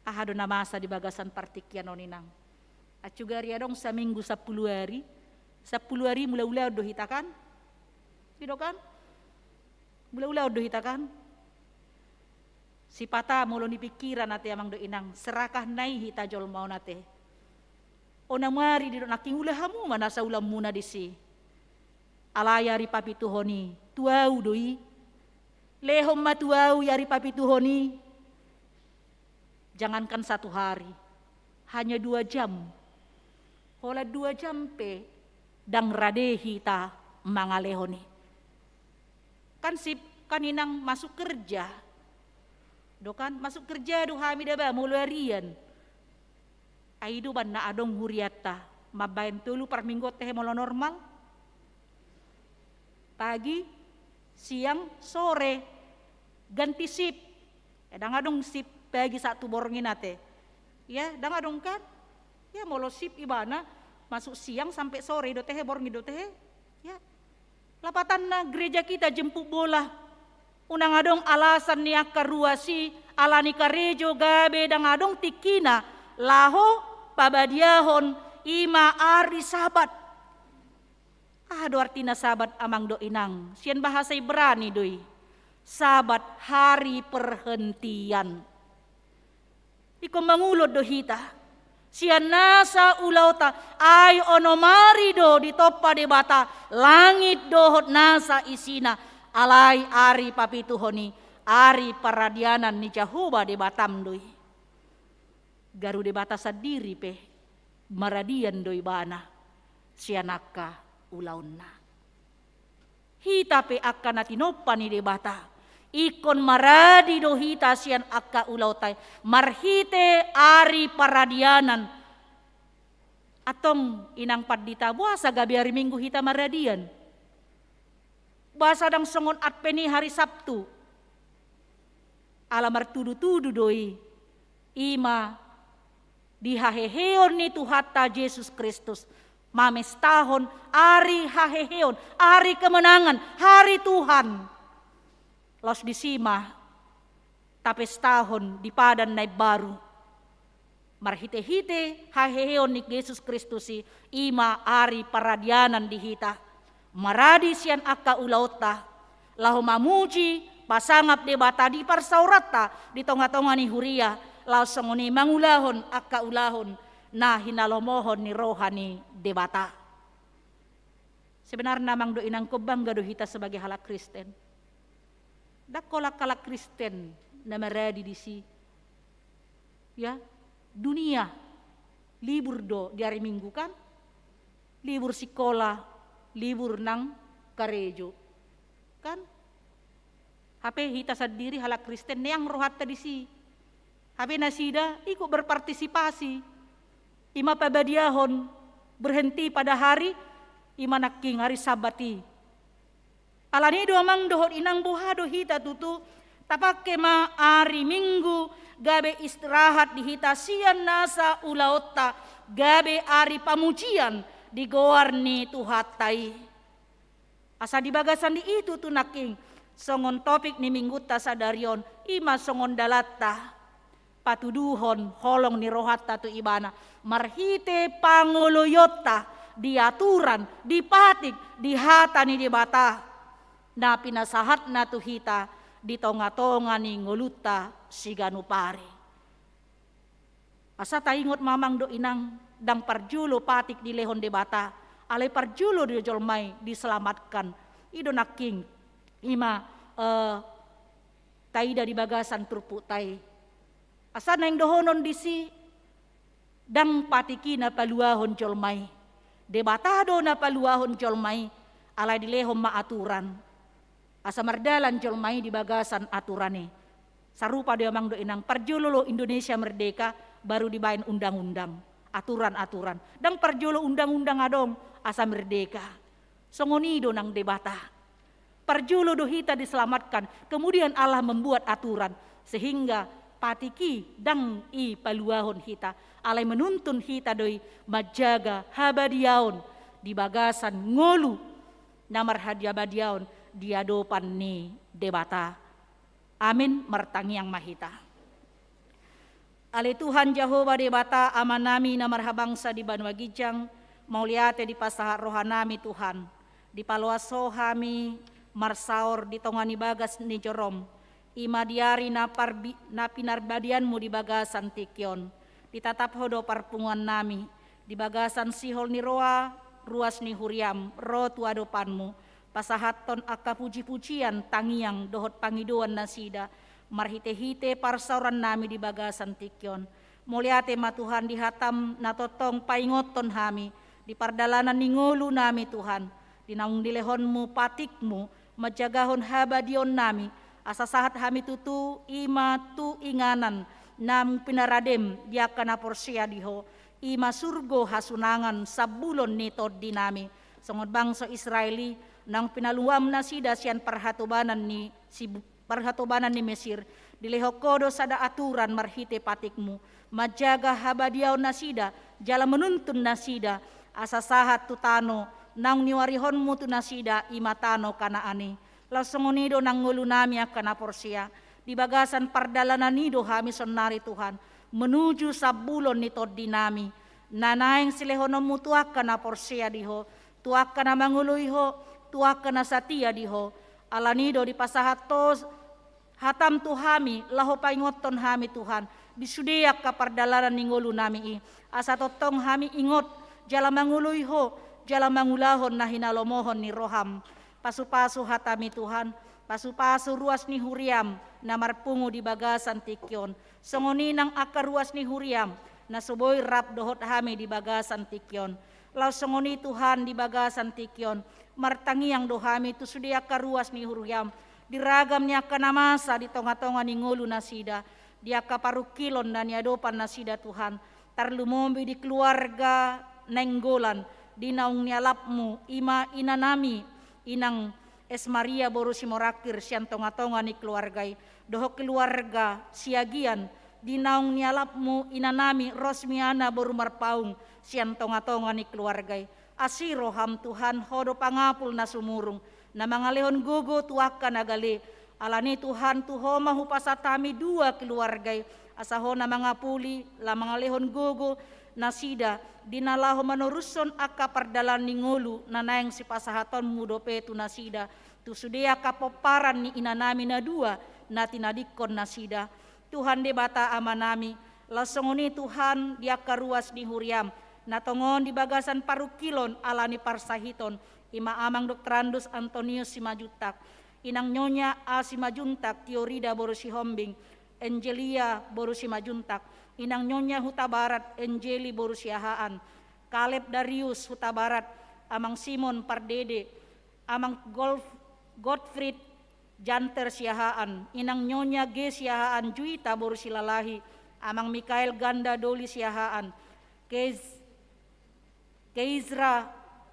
Aha do na masa di bagasan partingkian on inang? Acu gari adong saminggu sampulu ari, sampulu ari mangula ulaon do hita kan? I do kan? Mangula ulaon do hita kan? Sipata molo nipingkiran ate amang dohot inang, serakah nai hita jolma on ate. Onom ari didok nangkin, ula hamu ma nasa ulaonmuna disi. Alai ari papituhon i, tu ahu do i. Lehon ma tu ahu i ari papituhon i. Jangankan satu hari, hanya dua jam. Holan dua jam pe ndang rade hita mangalehon i. Kan sip, kan inang masuk kerja. Do kan, masuk kerja do hami da ba, molo arian. Ai do umbahen na adong hurianta mambahen tolu parmingguon tehe molo normal. Pagi, siang, sore. Ganti sip. Ya, ndang adong sip pagi sahat tu borngin ate. Ya, ndang adong kan? Ya, molo sip ibana masuk siang sampe sore do tehe, borngin do tehe. Ya. Lapatanna gereja kita jemput bola. Unang adong alasan ni angka ruas i, alani karejo gabe ndang adong tingkina laho pabadiahon i ma ari Sabat. Aha do artina Sabat amang dohot inang? Sian bahasa Ibrani do i. Sabat hari perhentian. Ingkon mangulon do hita. Sian nasa ulaonta, ai onom ari do ditompa Debata langit dohot nasa isina, alai ari papituhon i ari paradianan ni Jahowa Debatam do i. Garu Debata sandiri pe maradian do ibana sian angka ulaonna. Hita pe angka na tinompa ni Debata, ingkon maradi do hita sian angka ulaonta i marhite ari paradianan. Antong inang pandita, boasa gabe ari Minggu hita maradian? Boasa ndang songon Advent i hari Sabtu? Ala martudu-tudu do i, i ma di haheheon ni Tuhanta Jesus Kristus, mamestahon ari haheheon, ari kemenangan, hari Tuhan. Laos disi ma tapestahon di Padan na Imbaru. Marhite-hite haheheon ni Jesus Kristus i, i ma ari paradianan di hita. Maradi sian angka ulaonta, laho mamuji, pasangap Debata di parsaoranta, di tonga-tonga ni huria, laos songon i mangulahon angka ulaon na hinalomohon ni roha ni Debata. Sebenarna amang dohot inang, ingkon bangga do hita sebagai halak Kristen. Ndang holan halak Kristen na maradi disi. Ya, dunia libur do di ari Minggu, kan? Libur sikola, libur nang karejo, kan? Hape hita sandiri halak Kristen neang rohanta disi. Hape nasida ikut berpartisipasi. I ma pabadiahon berhenti pada hari, i ma nangkin hari Sabat i. Alani do amang dohot inang, boha do hita tutu tapangke ma ari Minggu gabe istirahat di hita sian nasa ulaonta, gabe ari pamujian di goar ni Tuhanta i. Asa di bagasan di i tutu nangkin songon topik ni Minggunta sadari on, i ma songon dalanta patuduhon holong ni rohanta tu Ibana marhite pangoloionta di aturan, di patik, di hata ni Debata na pinasahatna tu hita di tonga-tonga ni ngolunta siganup ari. Asa taingot ma amang dohot inang, ndang parjolo patik dilehon Debata, alai parjolo do jolma i diselamatkan. I do nangkin, i ma, eh, taida di bagasan turpukta i. Asa naeng dohonon disi, ndang patik i na paluahon jolma i. Debata do na paluahon jolma i, alai dilehon ma aturan. Asa mardalan jolma i di bagasan aturan i. Sarupa do amang dohot inang, parjolo do Indonesia merdeka, baru dibaen undang-undang, aturan-aturan. Ndang parjolo undang-undang adong asa merdeka. Songon i do nang Debata. Parjolo do hita diselamatkan, kemudian Allah membuat aturan, sehingga patik i ndang i paluahon hita, alai menuntun hita do i manjaga habadiaon di bagasan ngolu na marhabadiaon di adopan ni Debata. Amin. Martangiang ma hita. Ale Tuhan Jahowa Debata, Amanami na marhabangsa di banua ginjang, mauliate dipasahat rohanami Tuhan, dipaloas Ho hami marsaor di tonga ni bagas ni jorom, i ma di ari na parbi-, na pinarbadianmu di bagasan tingki on. Ditatap Ho do parpunguannami, di bagasan sihol ni roha, ruas ni huriam, ro tu adopanmu, pasahathon angka puji-pujian, tangiang, dohot pangidoan nasida, marhite-hite parsaorannami di bagasan tingki on. Mauliate ma Tuhan di hatam na tongtong paingothon hami, di pardalanan ni ngolunami Tuhan, di naung dilehonmu patikmu, manjagahon habadiaonnami, asa sahat hami tutu i ma tu inganan naung pinaradem di angka na porsea di Ho, i ma surgo hasunangan sambulon ni tondinami. Songon bangso Israel i, naung pinaluam nasida sian parhatobanan ni si parhatobanan ni Mesir, dilehon Ho do sada aturan marhite patikmu, manjaga habadiaon nasida, jala menuntun nasida, asa sahat tu tano naung niuarihonmu tu nasida, i ma tano Kanaan i. Laos songon i do nang ngolunami angka na porsea, di bagasan pardalanan i do hami saonari Tuhan, menuju sambulon ni tondinami, na naeng silehononmu tu angka na porsea di Ho, tu angka na mangoloi Ho, tu angka na satia di Ho. Alani do dipasahat Ho hatam tu hami, laho paingothon hami Tuhan, di sude angka pardalanan ni ngolunami i, asa tongtong hami ingot jala mangoloi Ho, jala mangulahon na hinalomohon ni roham. Pasupasu hatami Tuhan, pasupasu ruas ni huriam na marpungu di bagasan tingki on, songon i nang angka ruas ni huriam na so boi rap dohot hami di bagasan tingki on. Laos songon i Tuhan di bagasan tingki on, martangiang do hami tu sude angka ruas ni huriam, di ragam ni angka na masa di tonga-tonga ni ngolu nasida, di angka parungkilon na niadopan nasida Tuhan, tarlumobi di keluarga Nainggolan, di naung nialapmu, i ma inanami, inang Es Maria boru Simorangkir sian tonga-tonga ni keluarga i, dohot keluarga Siagian, di naung nialapmu inanami Rosmiana boru Marpaung sian tonga-tonga ni keluarga i. Asi roham Tuhan, Ho do pangapul na sumurung, na mangalehon gogo tu angka na gale. Alani Tuhan, tu Ho ma hupasahat hami dua keluarga i, asa Ho na mangapuli, na mangalehon gogo nasida, di na laho manorushon angka pardalanan ni ngolu na naeng sipasahatonmu dope tu nasida, tu sude angka pomparan ni inanami na dua na tinadingkon nasida. Tuhan Debata Amanami, laos songon i Tuhan di angka ruas ni huriam, na tongon di bagasan parungkilon ala ni parsahiton, i ma Amang Doktorandus Antonius Simanjuntak, Inang Nyonya A Simanjuntak, Tiorida boru Sihombing, Angelia boru Simanjuntak, Inang Nyonya Hutabarat, Angeli boru Siahaan, Kaleb Darius Hutabarat, Amang Simon Pardede, Amang Golf-, Godfried Janter Siahaan, Inang Nyonya G Siahaan, Juita boru Silalahi, Amang Mikael Ganda Doli Siahaan, Kez-, Keizra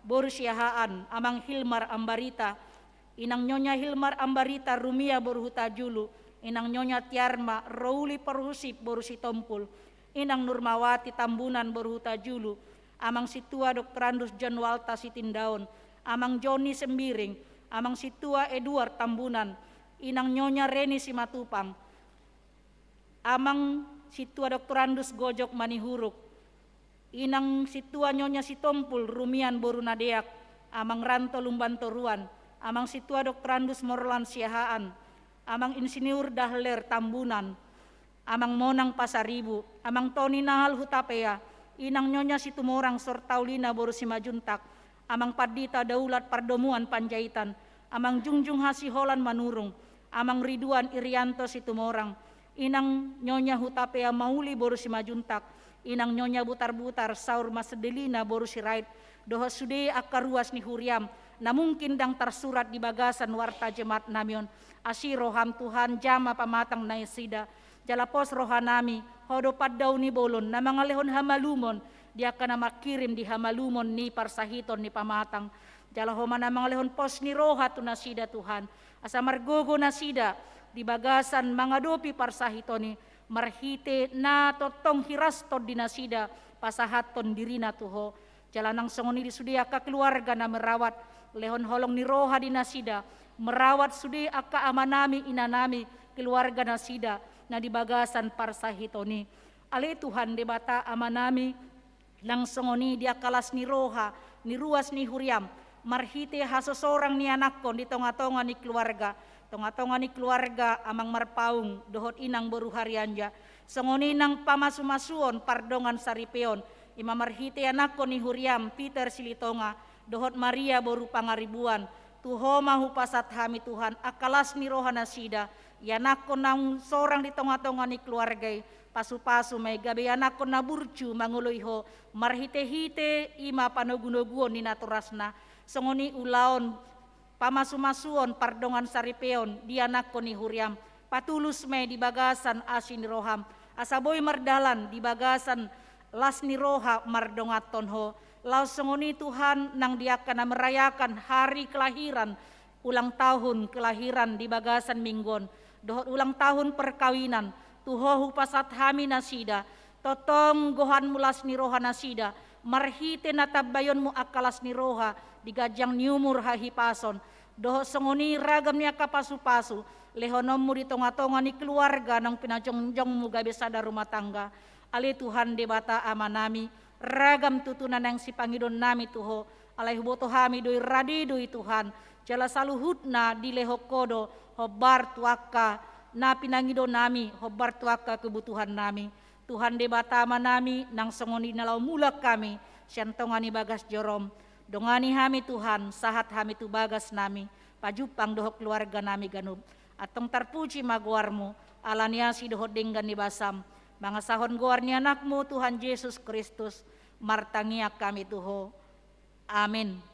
boru Siahaan, Amang Hilmar Ambarita, Inang Nyonya Hilmar Ambarita Rumia boru Hutajulu, Inang Nyonya Tiarma Rouli Parhusip boru Sitompul, Inang Nurmawati Tambunan boru Hutajulu, Amang Sintua Doktorandus Janualta Sitindaon, Amang Joni Sembiring, Amang Sintua Eduard Tambunan, Inang Nyonya Reni Simatupang, Amang Sintua Doktorandus Gojok Manihuruk, Inang Sintua Nyonya Sitompul Rumian boru Nadeak, Amang Ranto Lumban Toruan, Amang Sintua Doktorandus Morlan Siahaan, Amang Insinyur Dahler Tambunan, Amang Monang Pasaribu, Amang Toni Nahal Hutapea, Inang Nyonya Situmorang Sortaulina boru Simanjuntak, Amang Pandita Daulat Pardomuan Panjaitan, Amang Jungjung Hasiholan Manurung, Amang Riduan Irianto Situmorang, Inang Nyonya Hutapea Mauli boru Simanjuntak, Inang Nyonya Butarbutar Saur Masedelina boru Sirait, dohot sude angka ruas ni huriam, na mungkin ndang tarsurat di bagasan warta jemaatnami on. Asi roham Tuhan, jama pamatang nasida, jala pos rohanami, Ho do pandao ni bolon, na mangalehon hamalumon di angka na mangkirim di hamalumon ni parsahiton ni pamatang. Jala Ho ma na mangalehon pos ni roha tu nasida Tuhan, asa margogo nasida di bagasan mangadopi parsahiton i, marhite na tongtong hiras tondi nasida pasahathon dirina tu Ho. Jala nang songon i di sude angka keluarga na merawat, lehon holong ni roha di nasida, merawat sude angka amanami, inanami, keluarga nasida, na di bagasan parsahiton i. Ale Tuhan Debata Amanami, nang songon i di angka las ni roha, ni ruas ni huriam, marhite hasosorang ni anakkon di tonga-tonga ni keluarga, tonga-tonga ni keluarga Amang Marpaung, dohot Inang boru Harianja, songon i nang pamasu-masuon pardongan saripeon, i ma marhite anakkon ni huriam Peter Silitonga, dohot Maria boru Pangaribuan, tu Ho ma hupasahat hami Tuhan, angka las ni roha nasida, ianakkon naung sorang di tonga-tonga ni keluarga i, pasu-pasu ma i gabe ianakkon na burju mangoloi Ho, marhite-hite i ma panogu-noguon ni natorasna, songon i ulaon pamasu-masuon pardongan saripeon di anakkon ni huriam, patulus ma i di bagasan asi ni roham, asa boi mardalan di bagasan las ni roha mardonganhon Ho, laos songon i Tuhan nang di angka na merayakan hari kelahiran, ulang tahun kelahiran di bagasan minggu on, dohot ulang tahun perkawinan, tu Ho hupasahat hami nasida, tongtong gohanmu las ni roha nasida, marhite na tambaionmu angka las ni roha, di ganjang ni umur hahipason, dohot songon i ragam ni angka pasu-pasu, lehononmu di tonga-tonga ni keluarga naung pinajongjongmu gabe sada rumah tangga. Ale Tuhan Debata Amanami, ragam tutu na naeng sipangidonnami tu Ho, alai huboto hami do i rade do i Tuhan, jala saluhutna dilehon Ho do hombar tu angka na pinangido nami, hombar tu angka kebutuhan nami. Tuhan Debata Ama nami, nang songon i na laho mulak hami sian tonga ni bagas jorom, dongani hami Tuhan, sahat hami tu bagas nami, pajumpang dohot keluarga nami ganup. Antong tarpuji ma goarmu, ala ni asi dohot denggan ni basam, mangasahon goar ni anakmu Tuhan Jesus Kristus, martangiang hami tu ho. Amin.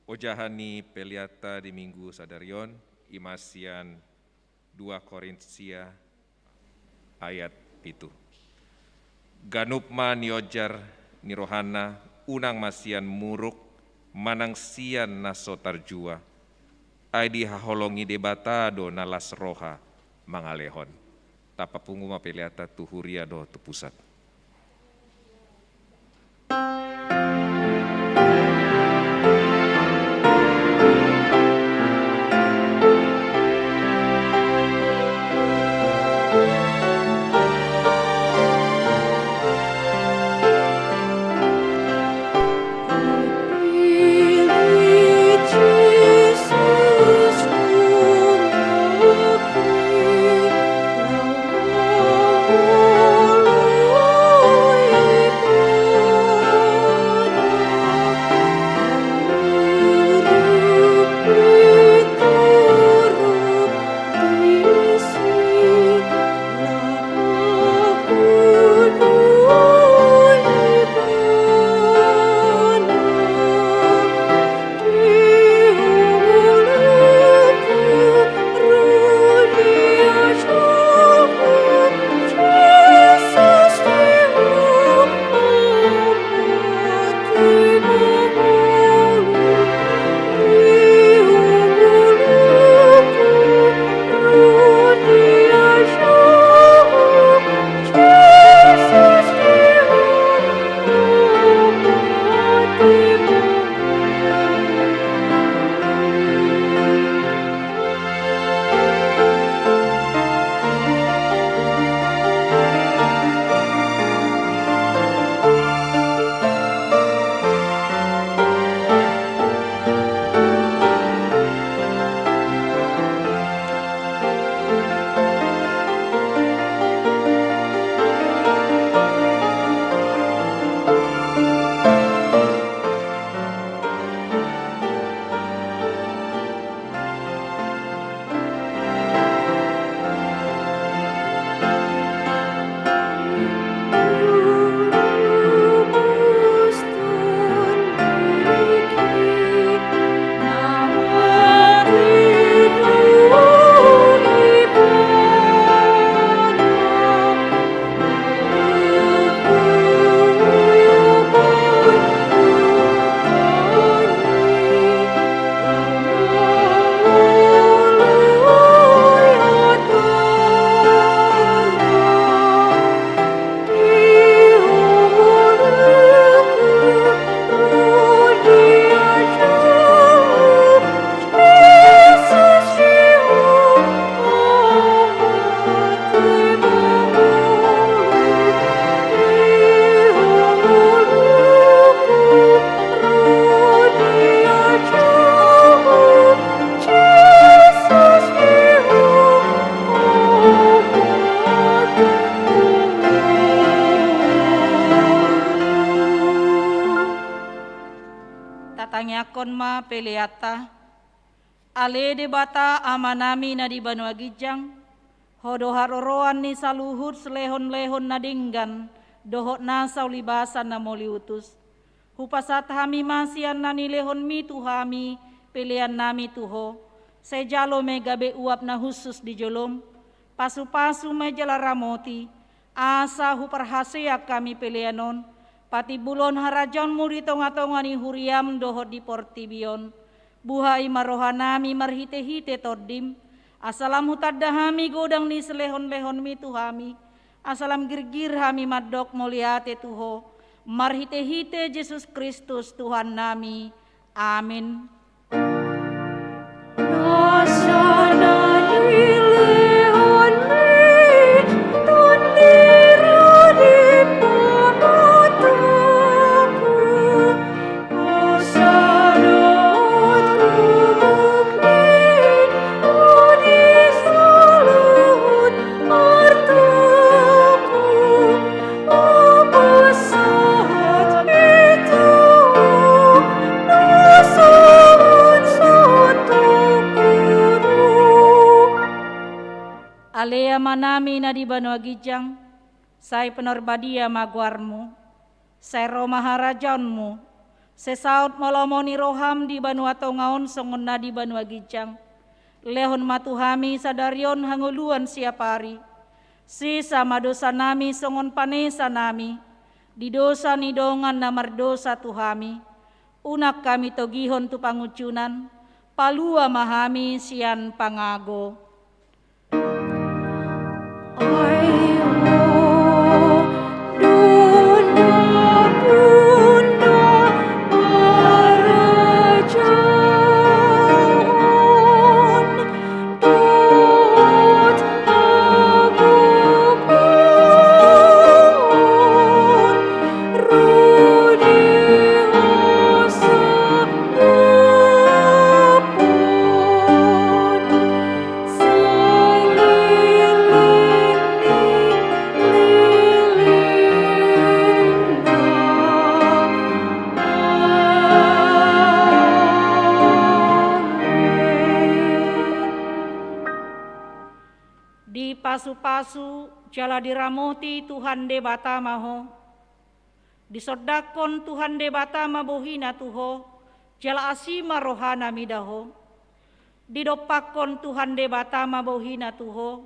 Ojahan ni peleanta di Minggu sadari on, i ma sian dua Korintia ayat pitu. Ganup ma niojar ni rohana, unang ma sian muruk manang sian na so tarjua, ai dihaholongi Debata do na las roha mangalehon. Tapapungu ma peleanta tu huria dohot tu pusat. Tatangiangkon ma peleanta. Ale Debata Amanami na di banua ginjang, Ho do haroroan ni saluhut silehonlehon na denggan dohot nasa ulibasan na mauliutus. Hupasahat hami ma sian na nilehonMi tu hami peleannami tu Ho, sai jalo ma i gabe uap na hushus di joloM. Pasupasu ma i jala ramoti, asa huparhaseang hami pelean on patimbulhon harajaonMu di tongatonga ni huriaM dohot di portibi on. Buhai ma rohanami marhitehite TondiM, asa lam hutanda hami godang ni silehonlehonMi tu hami, Asa lam girgir hami mandok mauliate tu Ho, marhite-hite Jesus Kristus Tuhannami. Amin. Ale Amanami na di banua ginjang, sai pinarbadia ma goarMu, sai ro ma harajaonMu, sai saut ma lomo ni rohaM di banua tonga on songon na di banua ginjang. Lehon ma tu hami sadari on hangoluan siapari. Sesa ma dosanami songon panesanami di dosa ni dongan na mardosa tu hami. Unang hami togihon tu pangunjunan, palua ma hami sian pangago. Dipasu-pasu jala diramoti Tuhan Debata ma ho. Disondangkon Tuhan Debata ma bohiNa tu ho, jala asi ma rohaNa mida ho. Didompakkon Tuhan Debata ma bohiNa tu ho,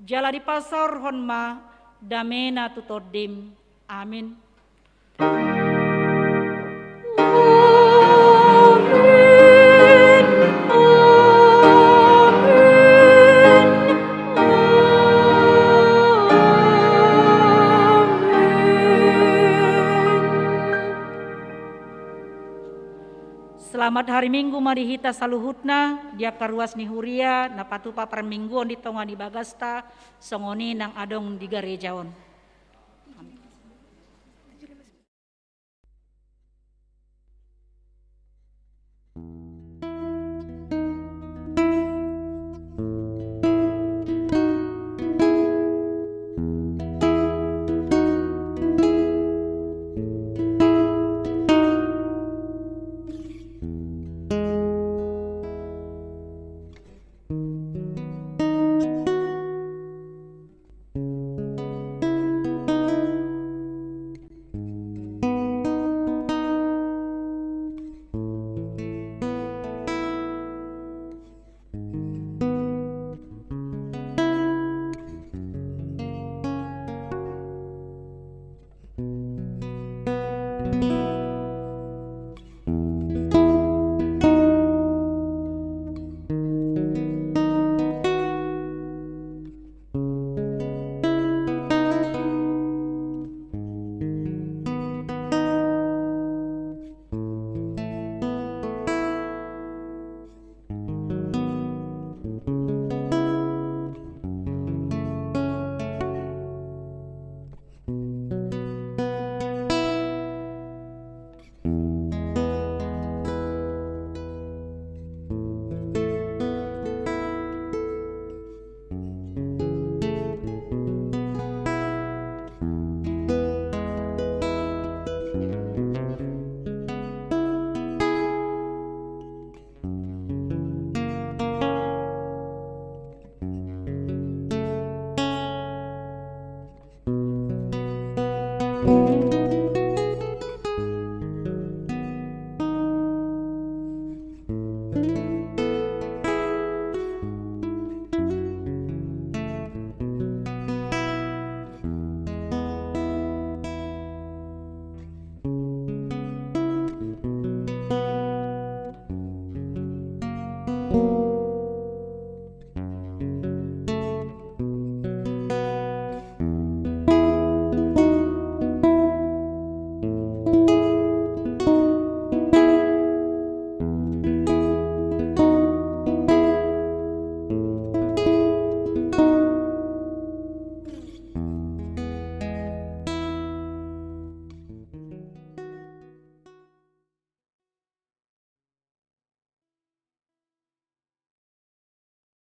jala dipasaorhon ma dameNa tu tondim. Amin. Selamat hari Minggu ma di hita saluhutna, di angka ruas ni huria na patupa parmingguon di tonga ni bagasta, songon i nang adong di gareja on.